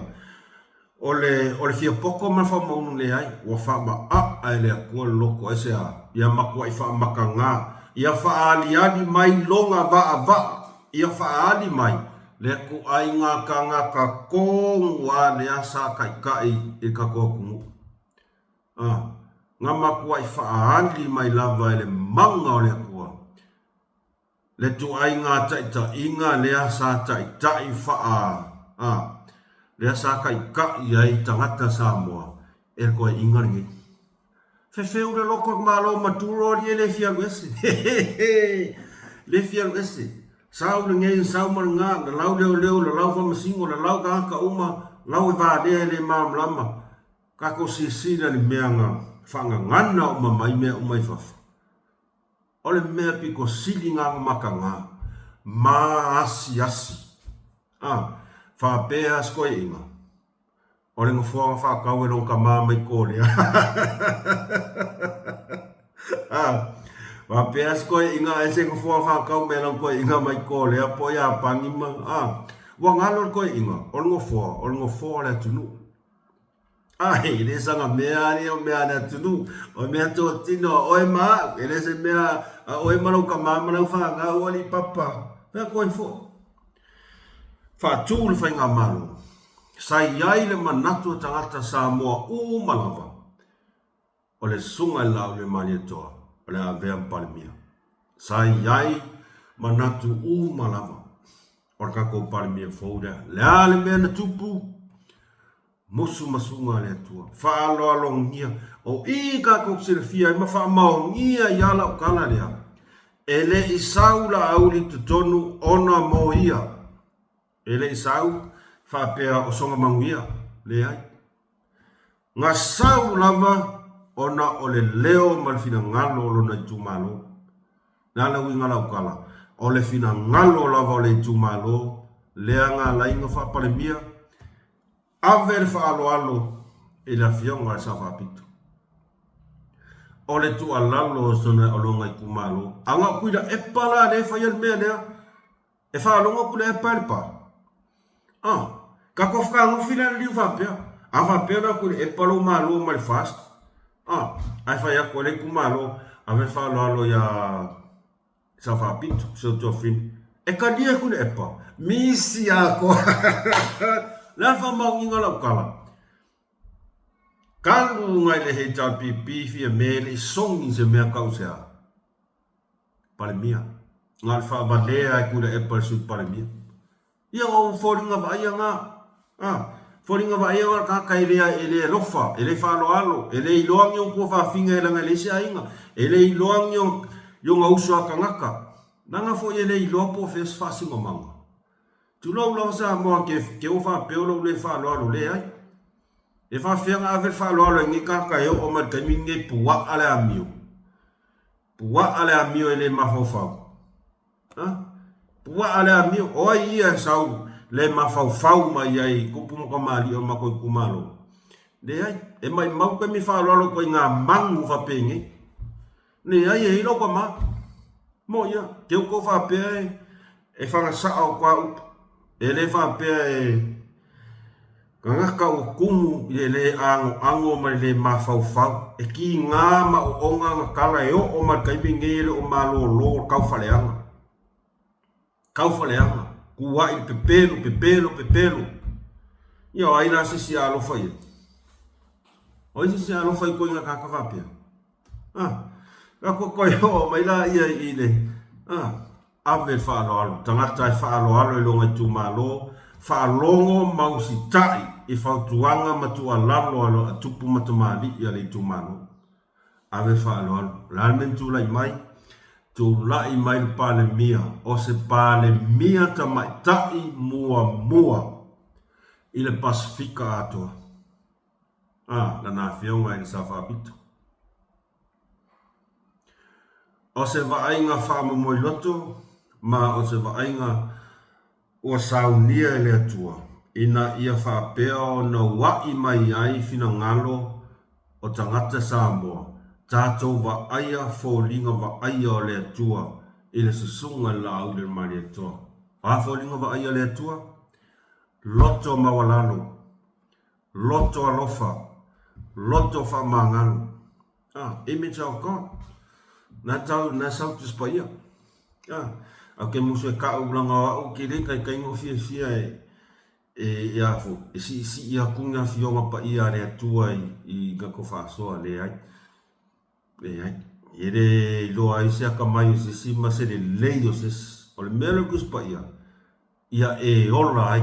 o le, o le fia poto ma le faamaunu leai, ua faamaaa e le Atua le loto, aisea? Ia matuai faamatagā, ia faaaliali mai lona vaavaa. Ia faaali mai le ituaiga tagata tonu a lea sa taitai i le tatou atunuu. A, na matuai faaali mai lava e le mana o le Atua. Le tuaiga taitaiga lea sa taitai faa, a, lea sa kaikaʻi ai tagata Samoa e le toeaiga lenei. Fefeu le loto o le Malo Maduro alii e le fia alu ese. Hehehe! Le fia alu ese. Sau lenei, sau ma lena, lalau leoleo, lalau faamasino, lalau tagata uma, lau e valea e le malamalama. Tatou silasila i le mea na faagagana uma mai mea uma i fafo. O le mea pito sili na na mataga, maasiasi. A, faapea si toeaina, o le nofoa na faatau e lona tama mai Korea. A, faapea si toeaina ai se nofoa na faatau mai e lona toeaina mai Korea po o Iapani ma, a, ua galo le toeaina, o le nofoa, o le nofoa o le atunuu. Ai, e le saga mea a ia o mea a le atunuu, o mea totino a oe ma a'u, e le se mea a oe ma lou tama ma lau fanau, alii papa, fea koe foi. Faatu le faigamalo, sa i ai le manatu o tagata Samoa uma lava, o le Susuga i le Laauliamalietoa o le a avea ma Palemia. Sa i ai manatu uma lava o le tatou Palemia fou lea. Le a le mea na tupu? Musu masuga a le Atua. Faaaloalogia. O i tatou silafia ai ma faamaonia i a lau tala lea, e le i sau Laauli i totonu ona mo ia. E le i sau faapea o soga manuia. Leai. Na sau lava ona o le leo ma le finagalo o lona itumalo. Le a le uiga lau tala? O le finagalo lava o le itumalo lea na ala ai ona faapalemia, ave le faaaloalo i le Afioga i le Sao Faapito. O le tuualalo o lona itumalo. A na o Tuilaepa la lea e faia le mea lea, E faalogo atu le epa e le pa. Ah, tatou fetagofo la le liu faapea. A faapea la atu le epa lou malo mai le fast. Ah, ae fai atu e le itumalo ave faaaloalo ia Sao Faapito, si ou tuafafine. E talia atu le epa. Misi atoa. Le a le faamaoniga o lau tala? Talu ngai le HRPP fia me le i sogi se mea tau se a? Palemia. Na o le faavalea e Tuilaepa le Sui Palemia. Ia o foliga vaaia na. A, foliga vaaia na o le tagata e le, e le alofa, e le faaaloalo, e le iloa ni ona tuafafine leaga e leai se aiga, e le iloa ni ona uso a tagata. Leaga foi e le iloa po o fea se faasinomaga. Tulou lava Samoa ke, ke ua faapea o lou le faaaloalo, leai. E faafefea ona ave le faaaloalo i nei tagata e oo mai i le taimi lenei puaa le amio. Puaa le amio e le mafaufau. Ha? Puaa le amio. O ai ia e sau le mafaufau mai ai i tupu ma tamalii o le matou itumalo? Leai. E maimau taimi faaaloalo ituaiga manu faapenei. Leai, e i ai lou tama. Mo ia, te outou faapea e, e fagasaa o toa upu. E le faapea e gagaka ua tumu i le le anoano ma le le mafaufau. E kiga ma oona ana tala e oo mai le taimi lenei e le o malolo le taufaaleaga. Taufaaleaga, tuai le pepelo, pepelo, pepelo. Ia o ai la se isi a alofa i ai? O ai se isi a alofa i ituaiga tagata faapea? Ah, la ko koe oo mai la ia i le, ah, ave le faaaloalo, tagata e faaaloalo i lona itumalo, faalogo ma usitai i fautuaga ma tuualalo a tupu ma tamalii a le itumalo. Ave le faaaloalo. O le a le mea na tulai mai? Tulai mai le Palemia, o se Palemia tamaitai muamua i le Pasefika atoa. A, lana afioga i le Sao Faapito. O se vaaiga faamomoiloto ma o se vaaiga ua saunia e le Atua, ina ia faapea ona ua'i mai ai finagalo o tagata Samoa, tatou vaaia foliga vaaia o le Atua i le Susuga i le Laaulialemalietoa. O a foliga vaaia o le Atua? Loto maualalo, loto alofa, loto faamagalo. Ah, image of God. Na tau, na sau Tusi Paia. Ah, au ke musu e ka'u langa o a'u ke le taitaiga o fiafia e, e, e a fo, e si'isi'i aku ni afioga paia a le Atua i, i tatou faasoa, leai. Leai. E le iloa ai se akamai o se isi ma se lelei o se isi. O le mea lea o le Tusi Paia, ia e ola ai.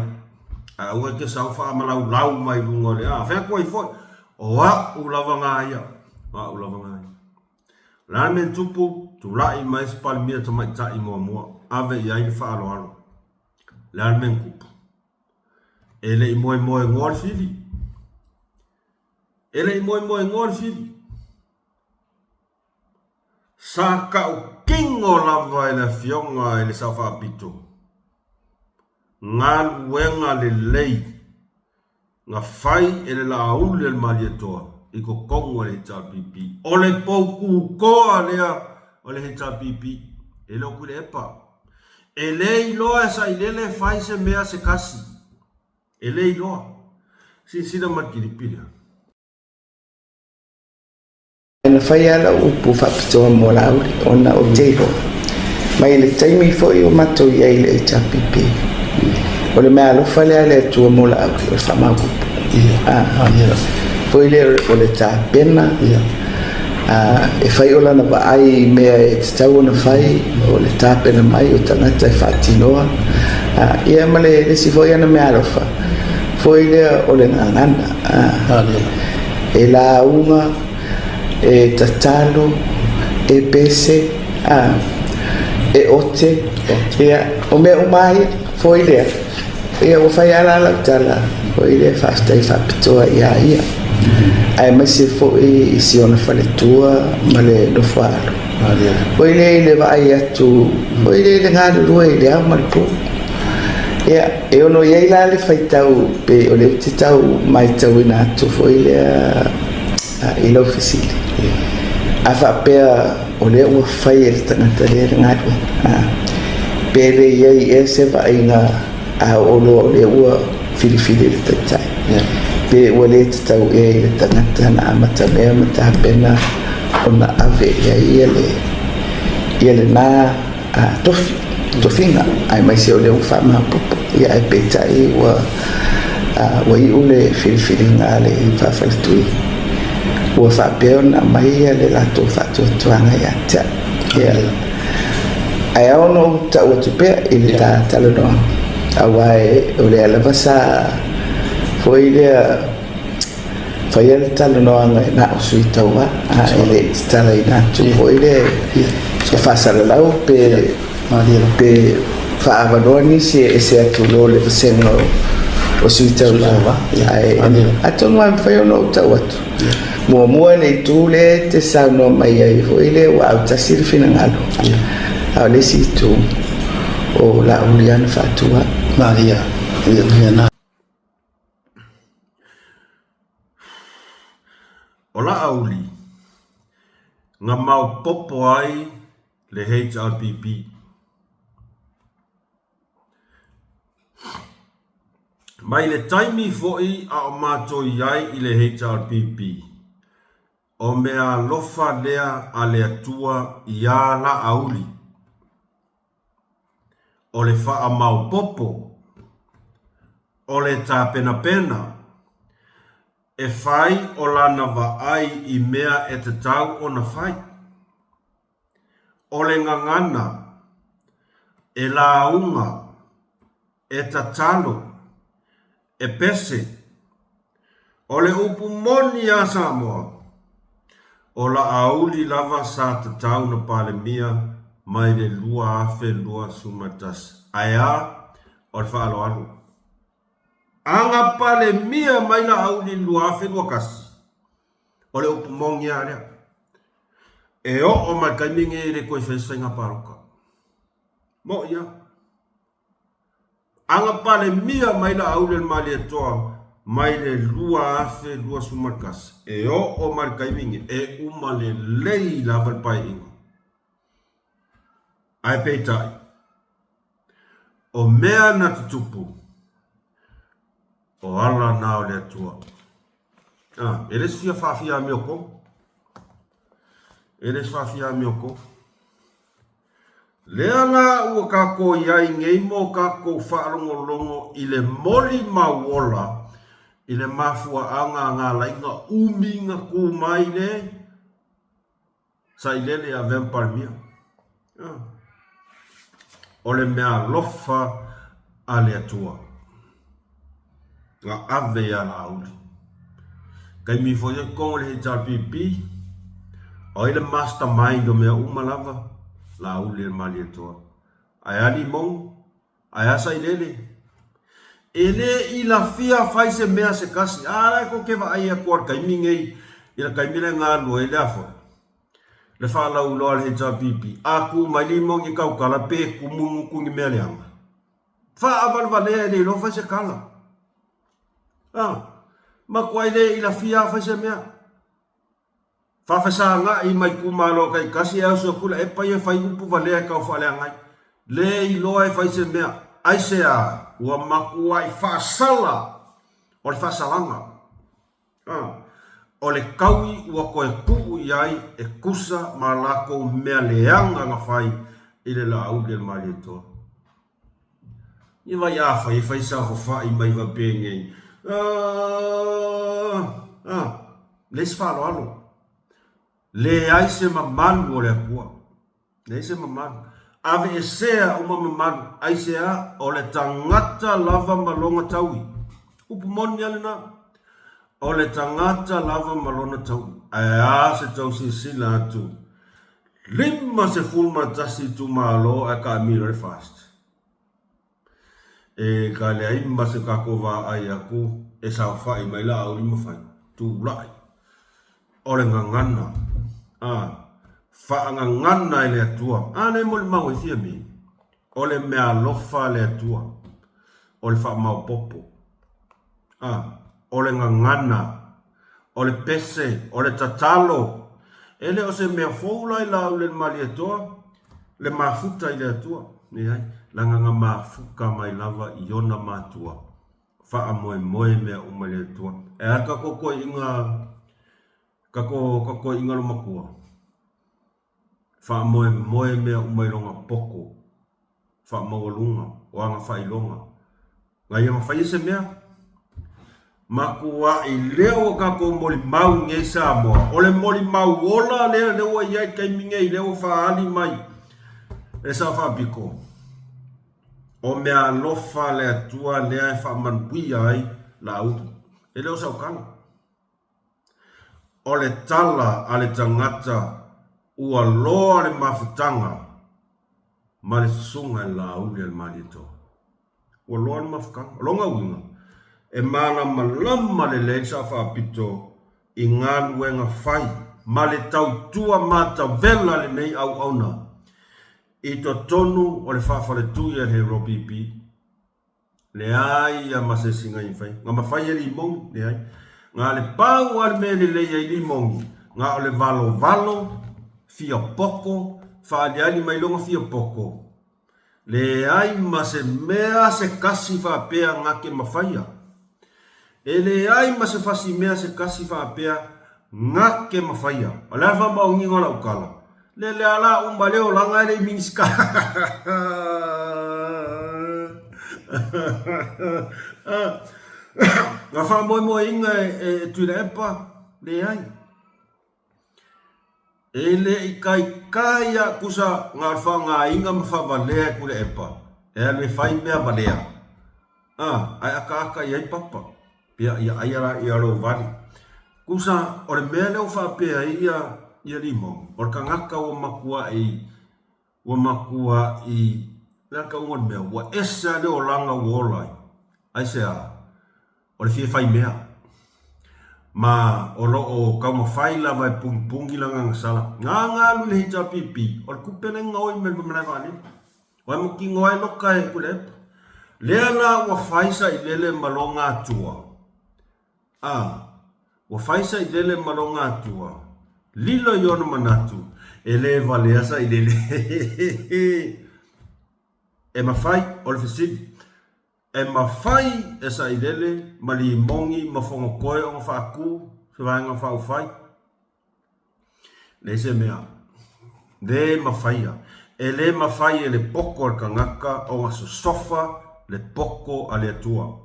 Ae aua e te sau faamalaulau mai luga o le a fai atu ai foi, o au lava na ia, o au lava na ia. O le a le mea na tupu? Tulai mai se Palemia tamaitai muamua, ave i ai le faaaloalo. O le a le mea na tupu? E le i moemoenoa le fili. E le i moemoenoa le fili. Sa tautino lava e le Afioga i le Sao Faapito galuega lelei na fai e le Laauli a le Malietoa i totonu o le HRPP. O le poututoa lea o le HRPP, e le o Tuilaepa. E le iloa e Sailele fai se mea se tasi. E le iloa. Silasila mai i le kilipi lea. Na fai lava lau upu faapitoa mo Laauli ona ou te iloa mai le taimi foi o matou i ai i le HRPP, o le meaalofa lea a le Atua mo Laauli o le faamaopoopo. Foi lea o le tapena, e fai o lana vaai i mea e tatau ona fai, o le tapena mai o tagata e faatinoa, ia ma le isi foi ana meaalofa foi lea o le gagana. E lauga, e tatalo, e pese, a, e ote, ia, o mea uma lava ia, foi lea, ia ua fai lava la lau tala, foi lea, faafetai faapitoa ia ia, aemaise foi i si ona faletua ma le nofoaalo. Foi lea i le vaai atu, foi lea i le galulue i le ao ma le po. Ia, e ono i ai la le faitau pe o lea ou te tau matauina atu foi lea i lau fesili. A faapea o lea ua fai e le tagata lea le galuega, pe le i ai ea se vaaiga a oo loa o lea ua filifili le taitai, pe ua le tatau ea i le tagata na amatamea ma tapena ona ave i ai ia lena tofi, tofiga, aemaise o lea ua faamaopoopo, ia ae peitai ua ua iu le filifiliga a le faafaletui ua faapea ona aumai le latou faatuatuaga ia te au. Ia, ae ao ona ou tau atu pea i le ta talanoaga, aua o lea lava sa foi lea Faia le talanoaga e na o sui tauva a e le i tatalaina atu foi le e faasalalau pe pe faaavanoa nisi e ese atu lo le vasega o sui tauva ae atonu lava e mafai ona ou tau atu muamua le itu lea e te saunoa mai ai foi lea ua autasi le finagalo a o le isi itu o Laauli lava na faatua. Maria, ia. O Laauli, na maopopo ai le HRPP. Mai le taimi foi a o matou i ai i le HRPP, o meaalofa lea a le Atua iā Laauli. O le faamaopopo, o le tapenapena, e fai o lana vaai i mea e tatau ona fai. O le gagana, e lauga, e tatalo, e pese. O le upu moni a Samoa, o Laauli lava sa tatau na Palemia mai le 2021. Ae a? O le faaaloalo. A na Palemia mai Laauli i le 2021, o le upu moni a lea. E oo mai le taimi lenei e le toe faia se faiga palota. Moʻi a. A na Palemia mai Laauli o le Malietoa mai le 2021, e oo mai le taimi lenei, e uma lelei lava le Paeaiga. Ae peitai, o mea na tutupu, o ala na o le Atua. Ah, e le se fia faafia amiotonu. E le se faafia amiotonu. Lea la ua tatou i ai nei mo tatou faalogologo i le molimau ola i le mafuaaga a nā laina umi na tu mai le Sailele e avea ma Palemia. Ah. O le meaalofa a le Atua. Na ave ia Laauli. Taimi foi e togo le HRPP, o ai le mastermind o mea uma lava? Laauli e le Malietoa. Ae a Limou? Ae a Sailele? E le i lafia fai se mea se kasi. A la e tou te vaai atu a le taimi nei, i le taimi lea e galulue ai le a foi? Le faalauiloa a le HRPP, a tu mai Limou i tautala pe tumu i gutu ni mea leaga. Faavalevalea e le iloa fai se tala. A, matuai le i lafia a fai se mea. Faafesagai ma itumalo taitasi e ausu atu la epa ia fai upu valea e tau faaleaga ai. Le iloa e fai se mea. Aisea? Ua matuai faasala o le faasalaga. A, o le taui ua toe tuu i ai e tusa ma latou mea leaga na fai i le Laauli a le Malietoa. Ni vai afai e fai saofafai mai vapenei. Aah! Ah! Leai se faaaloalo. Leai se mamalu o le Atua. Leai se mamalu. Aveesea uma mamalu. Aisea? O le tagata lava ma lona taui. Upu moni lava lena. O le tagata lava ma lona taui. Ae a se tau silasila atu 51 itumalo ae taamilo ai le FAST. E ka leai ma se tatou vaai atu e saofai mai Laauli ma fai, tulai. O le gagana, a, faagagana e le Atua. A lea e molimau ai Fiame, o le meaalofa a le Atua, o le faamaopopo. A, o le gagana, o le pese, o le tatalo. E le o se mea fou la i Laauli le Malietoa, le mafuta i le Atua. Leai, leaga na mafuta mai lava i ona matua. Faamoemoe mea uma i le Atua. E a tatou toeaiina, tatou toeaiina lomatua? Faamoemoe mea uma i lona poto faamaualuga o ana faailoga. Na ia mafai e se mea. Matuai lea ua tatou molimau nei Samoa. O le molimau ola lea lea ua i ai taimi nei lea ua faaali mai e Sao Faapito. O mea alofa le Atua lea e faamanuia ai Laauli. E le o sau tala. O le tala a le tagata ua loa le mafutaga ma le susuga i le Laauli a le Malietoa. Ua loa le mafutaga. O lona uiga, e malamalama lelei le Sao Faapito i galuega fai ma le tautua matavela a lenei auauna i totonu o le faafaletui a le HRPP. Leai ia ma se isi na i fai. Na mafai e limogi? Leai. Na le pau a le mea e lelei ai limogi, na o le valovalo, fia poko, faaliali mai lona fia poko. Leai ma se mea se kasi faapea na te mafaia. E leai ma se fasi mea se kasi faapea na te mafaia. O le a le faamaoniga o lau tala? Le le ala uma le olaga e le i Minisita. Na faamoemoeina e Tuilaepa, leai. E le i taitai a tusa na o le faaaogaina ma faavalea e Tuilaepa e alu e fai mea valea. A, ae akaaka i ai papa. Pea ia aia la ia lou vali. Tusa o le mea lea ua faapea ai ia ia Limau, o le tagata ua matuai ua matuai le a le tauga o le mea, ua ese lava le olaga ua ola ai. Aisea? O le fia fai mea. Ma o lo o taumafai lava e pugipugī lana agasala. Na ga alu i le HRPP, o le tupe lea e gaoi mai le malae vaalele. Ua matino ai loka e Tuilaepa. Lea la ua fai sailele ma lona atua. A, ua fai sailele ma lona atua. Lilo i ona manatu, e le valea sailele. E mafai, o le fesili, e mafai e sailele ma limogi ma fonotoe ona faatu se vaega faaupufai? Leai se mea. Le mafaia. E le mafai e le poto a le tagata ona sosofa le poto a le Atua.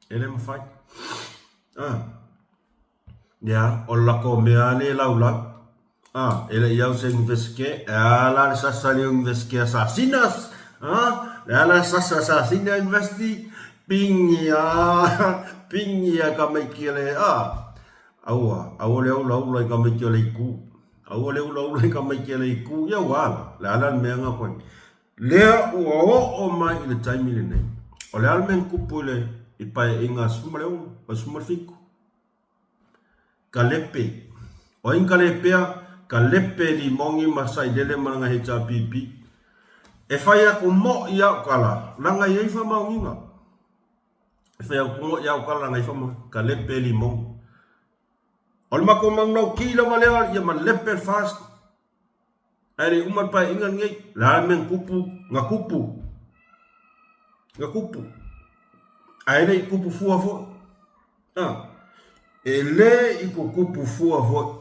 E le mafai. Ah. Ia, o le latou mea lava lea e laulau. A, e le i au se Iunivesite, e a la le sasa i le Iunivesite a Sasina, a, le a la le sasa a Sasina University, pigi a, pigi a ka maiki le, a, aua, aua le ulaula i ka maiki o le itu, aua le ulaula i ka maiki o le itu, ia ua ala, le a la le mea nga koe. Lea ua oo mai i le taimi lenei, o le a le mea na tupu i le i paeaiga 16, 17? Kalepe. O ai Kalepea? Kalepe Limogi ma Sailele ma lana HRPP. E fai aku moʻi au kala, langa i ai faamaoniga. E fai aku moʻi au kala langa i faamaoniga. Kalepe Limogi. O le matou manulauti lava lea ia malepe le FAST. Ae le uma le paeaiga lenei. Le a le mea na tupu? Na tupu. Na tupu. Ae le i tupu fua foi. A. E le i tutupu fua foi.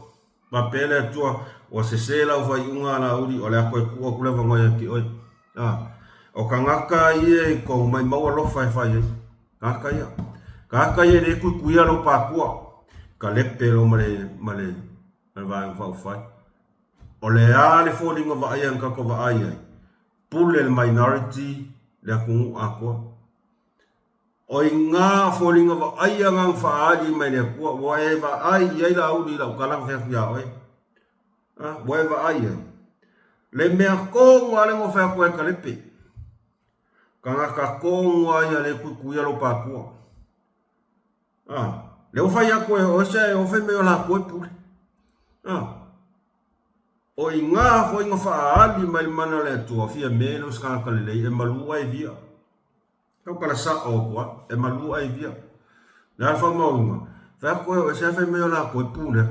Faapea le Atua, ua sese lau faaiuga a Laauli, o le a toe tuu atu le avanoa ia te oe. A. O tagata ia i kou maimau alofa e fai ai. Tagata ia. Tagata ia e le tuituia lou patua. Kalepe loa ma le, ma le, ma le Vaega Faaupufai. O le a le foliga vaaia na tatou vaai ai? Pule le minority le atunuu atoa. O i ngā foliga vaaia nga na faaali mai le Atua, ua e vaai i ai Laauli i lau tala na fai atu iā oe. A, ua e vaai i ai. Le mea tonu lava lea na ou fai atu ai Kalepe. Tagata tonu lava ia le tuituia lou patua. A, lea ua fai atu e oe se o fai mai o latou e pule. A, o i ngā foi na faaali mai le mana o le Atua, fia me le o se tagata lelei, e malu ai via. Kau kala sa'o atu a, e malu ai via. Le a le faamauina, fai atu e oe se fai mai o latou e pule.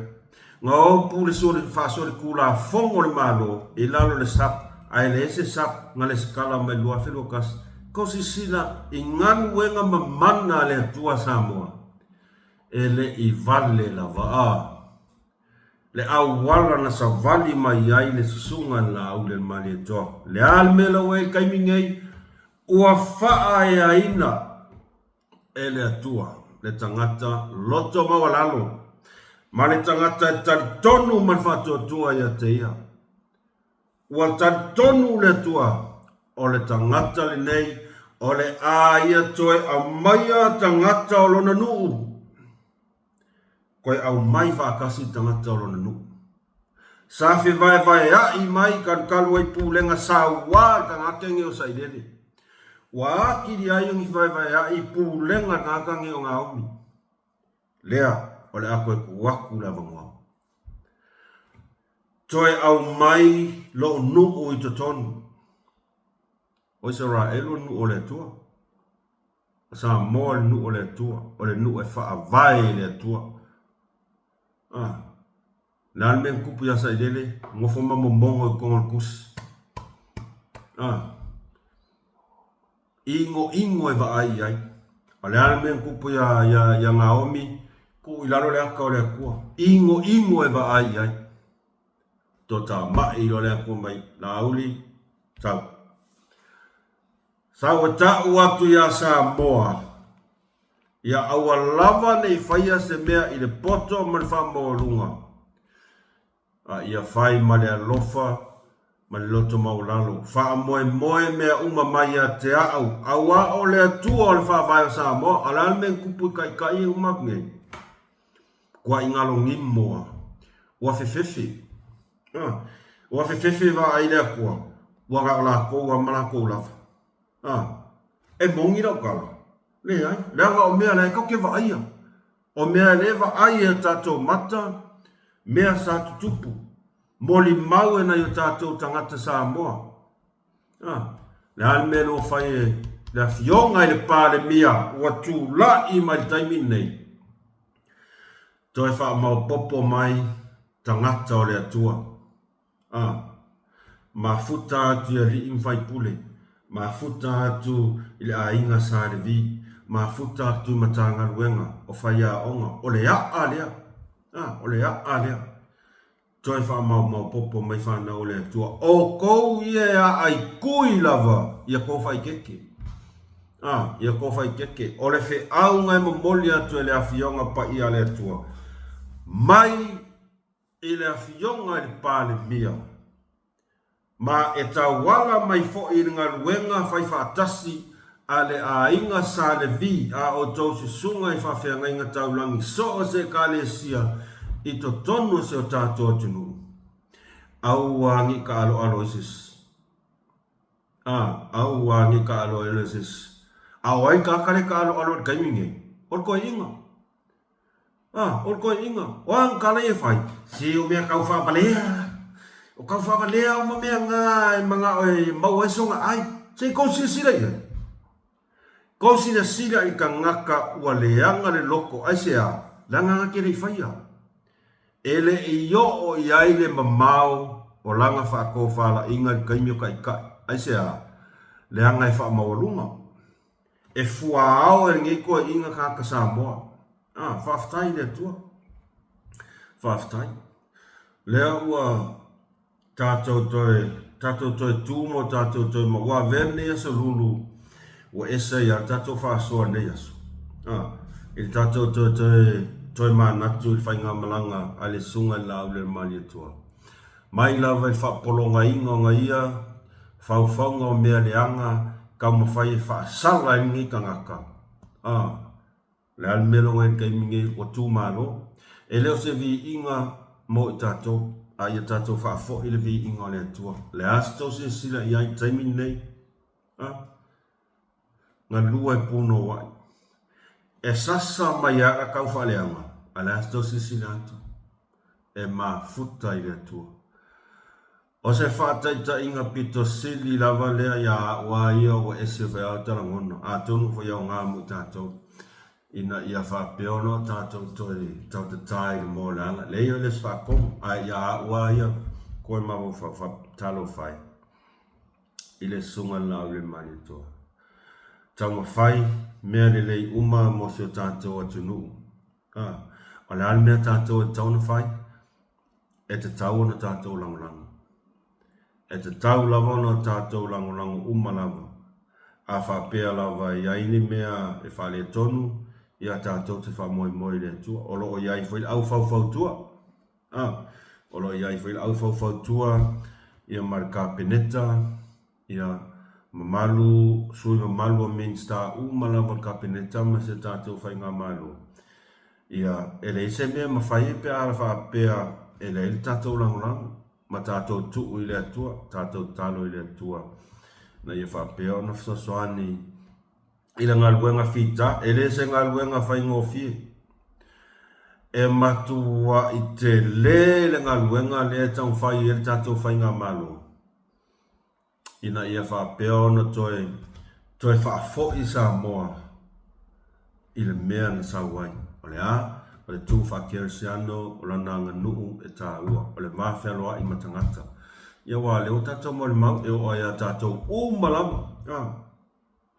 Nga o pule soli faasoli tulafono le Malo i lalo le SAP, ae leai se SAP na lesitala mai 2021. Kou sisila i galuega mamana a le Atua Samoa, e le i vale lava a le auala na savali mai ai le susuga i le Laauli a le Malietoa. Le a le mea la ua i ai i le taimi nei? Ua faaeaina e le Atua le tagata loto maualalo ma le tagata e talitonu ma le faatuatua ia te ia. Ua talitonu le Atua o le tagata lenei o le a ia toe aumaia tagata o lona nuu. Toe aumai faatasi tagata o lona nuu. Sa fevaevaeaʻi mai kalukalu ai pulega sauā i le tagata nei o Sailele. Ua atili ai ona fevaevaeaʻi pulega i le tagata nei o Naomi. Lea o le a toe tuu atu le avanoa. Toe aumai lou nuu i totonu. O Isaraelu o le nuu o le Atua. O Samoa o le nuu o le Atua, o le nuu e faavae i le Atua. Ah, le a le mea na tupu iā Sailele, nofo ma momono i totonu o le tusi. Ah, inoino e vaai i ai. O le a le mea na tupu iā, iā, iā Naomi, tuu i lalo le ata o le Atua. Inoino e vaai i ai. Toatamai loa le Atua mai, Laauli, sau. Sau e ta'u atu iā Samoa, ia aua lava ne i faia se mea i le poto ma le faamaualuga, a ia fai ma le alofa ma le loto maualalo. Faamoemoe mea uma mai ia te a'u, auā o le Atua o le Faavae o Samoa. A o le a le mea na tupu i taitai e uma atu nei? Kuaʻi galogimo a. Ua fefefe. A, ua fefefe vaai le Atua, ua na o lakou a ma lakou lava. A, e moni lau tala? Leai, leaga o mea la e tatou te vaaia. O mea e le vaai e o tatou mata, mea sa tutupu, molimau e nai o tatou tagata Samoa. A, le a le mea lea ua fai e le Afioga i le Palemia ua tulai mai i le taimi lenei? Toe faamaopopo mai tagata o le Atua. A, mafuta atu i alii ma faipule, mafuta atu i le aiga Sa Levi, mafuta atu i Matagaluega o faiaoga, o le a'a lea. A, o le a'a lea. Toe faamaomaopopo mai fanau o le Atua, outou ia e aaitui lava ia tou faikeke. A, ia tou faikeke. O le feauga e momoli atu e le Afioga Paia a le Atua, mai. i le Afioga i le Palemia, ma e tauala mai foi i le galuega faifaatasi a le aiga Sa Levi a outou susuga i faafeagaiga taulagi so o se Ekalesia i totonu o si o tatou atunuu. Aua ngi kaaloalo i se isi. A, aua ngi kaaloalo i se isi. A o ai ka kale kaaloalo i le taimi nei? O le toeaina. A, o le toeaiina, o a ni tala ia e fai? Se o mea tau faavalea. O tau faavalea uma mea na e manao e maua ai sona ai. Se i tou silasila i ai. Tou silasila i tagata ua leaga le loto, aisea? Leaga na te le i faia. E le i oo i ai le mamao o lana faatofalaiga i le taimi o taitai, aisea? Leaga e faamaualuga. E fuaao e lenei toeaiina tagata Samoa. Ah, faafetai i le Atua. Faafetai. Lea ua tatou toe, tatou toe tu ma tatou toe ma ua avea lenei aso lulu ua ese ai lava le tatou faasoa i lenei aso. Ah, i le tatou toe toe toe manatu i le faigamalaga a le Susuga i le Laaulialemalietoa. Mai lava i le faapologaina ona ia faufauga o mea leaga taumafai e faasala ai lenei tagata. A, o le a le mea lona i le taimi nei ua tu malo? E le o se viiga mo i tatou, a ia tatou faafoi le viiga o le Atua. O le a se tou silasila i ai i le taimi lenei? A, galua e punouai. E sasa mai lava la tau faaleaga, a o le a se tou silasila atu? E mafuta i le Atua. O se faataitaiga pito sili lava lea ia au a ia ua ese foi lava ta lagona, atonu foi e aoga mo i tatou, ina ia faapea ona o tatou toe tautatā i le moa o le ala. Leai o le isi faatonu, ae ia au a ia koe mafaufau, talofa e i le Susuga i le Laaulialemalietoa. Taumafai mea lelei uma mo si o tatou atunuu. A, o le a le mea tatou e tatau ona fai? E tatau ona tatou lagolago. E tatau lava ona tatou lagolago uma lava. A faapea lava e i ai ni mea e faaletonu, ia tatou te faamoemoe i le Atua. O lo o i ai foi le au faufautua. A, o lo o i ai foi le au faufautua ia ma le Kapeneta, ia, mamalu, sui mamalu o Minisita uma lava o le Kapeneta ma si a tatou Faigamalo. Ia, e leai se mea e mafai ai pe a faapea e leai le tatou lagolago ma tatou tuu i le Atua, tatou tatalo i le Atua ina ia faapea ona fesoasoani i le galuega fita. E le se galuega faigofie. E matuai tele le galuega lea e taumafai ai le tatou Faigamalo ina ia faapea ona toe toe faafoi Samoa i le mea na sau ai. O le a? O le tu faa-Kerisiano, o lana aganuu e taua, o le va fealoai ma tagata. Ia aua o lea ua tatou molimau, e oo lava ia tatou uma lava, a,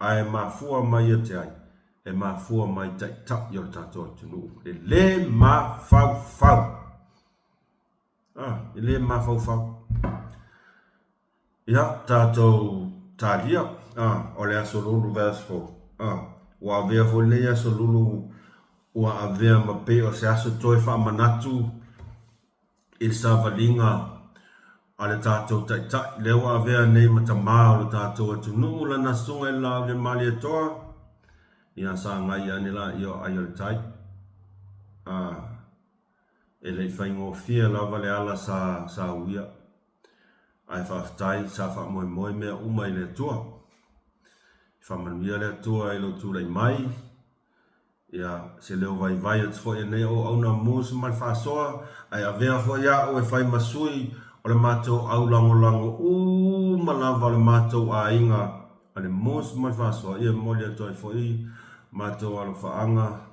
ae mafua mai ia te ai? E mafua mai taitai o le tatou atunuu, le le mafaufau. A, e le mafaufau. Ia, tatou talia, a, o le aso lulu vaiaso fou. A, ua avea foi lenei aso lulu ua avea ma pei o se aso toe faamanatu i le savaliga a le tatou Taitai, lea ua avea nei ma tamā o le tatou atunuu, lana susuga i le Laaulialemalietoa, ia sagai ane laia o ai o le tai. A, E le i faigofie lava le ala sa sauia, ae faafetai sa faamoemoe mea uma i le Atua. I faamanuia le Atua i lou tulai mai, ia se leo vaivai atu foi e nei auauna Moose ma le faasoa, ae avea foi au e fai ma sui o le matou au lagolago uma lava o le matou aiga a le Moose ma le faasoa, ia e momoli atu ai foi matou alofaaga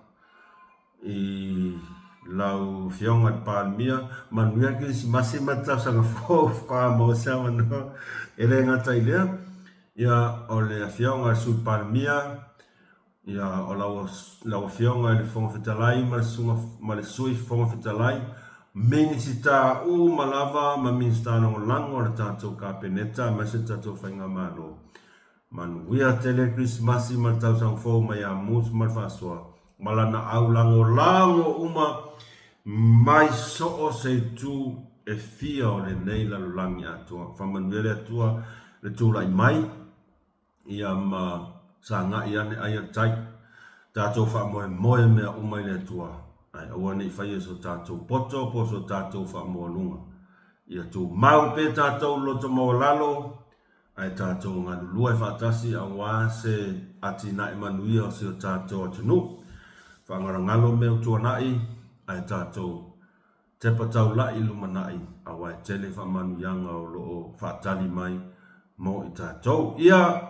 I lau Afioga i le Palemia, manuia le Kerisimasi ma le tausaga fou faatoa maua se avanoa. E le gata i lea, ia, o le Afioga i le Sui Palemia, ia, o lau, lau Afioga i le Fofoga Fetalai ma le Susuga, ma le Sui Fofoga Fetalai, Minisita uma lava ma Minisita Lagolago o le tatou Kapeneta aemaise le tatou Faigamalo. Manuia tele le Kerisimasi ma le tausaga fou mai ia Moose ma le Faasoa ma lana au lagolago uma. mai so o se itu e fia o lenei lalolagi atoa. Faamanuia le Atua le tulai mai ia ma sagai ane ai a tai. Tatou faamoemoe mea uma i le Atua, ae aua ne i faia so tatou poto po o so tatou faamualuga. Ia tumau pea tatou loto maualalo, ae tatou galulue faatasi aua se atinae manuia o si o tatou atunuu. Faagalogalo mea ua tuanai, ae tatou tepa taulai i lumanai aua e tele faamanuiaga o lo o faatali mai mo i tatou. Ia,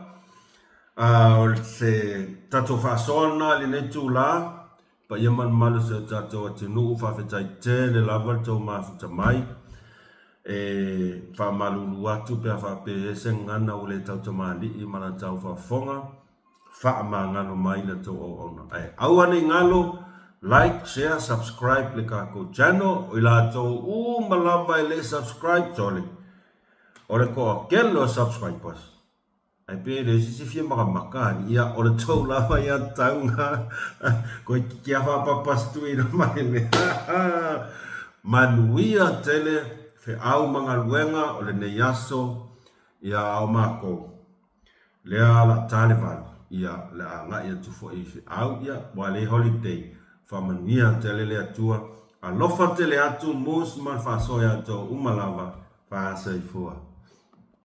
o se tatou faasoa lena i lenei itula, paia ma le mamalu o si o tatou atunuu, faafetai tele lava le tou mafuta mai. E faamalulu atu pe a faapea e se gagana ua le tautamalii ma la tau faafofoga, faamagalo mai la tou auauna. Ae aua ne i galo, like, share, subscribe le tatou channel. O i latou uma lava e le subscribe, sole, o le toatele o subscribers. Ae pei e leai se isi e fia makamaka alii. Ia, o le tou lava ia tauga. Koe kia faapapastuina mai le manuia tele feau ma galuega o lenei aso ia a o makou. Lea la ta le valu, ia le agai atu foi i feau, ia ua le holiday. Faamanuia tele le Atua. Alofa tele atu Moose ma le faasoa ia outou uma lava. Faasoifua.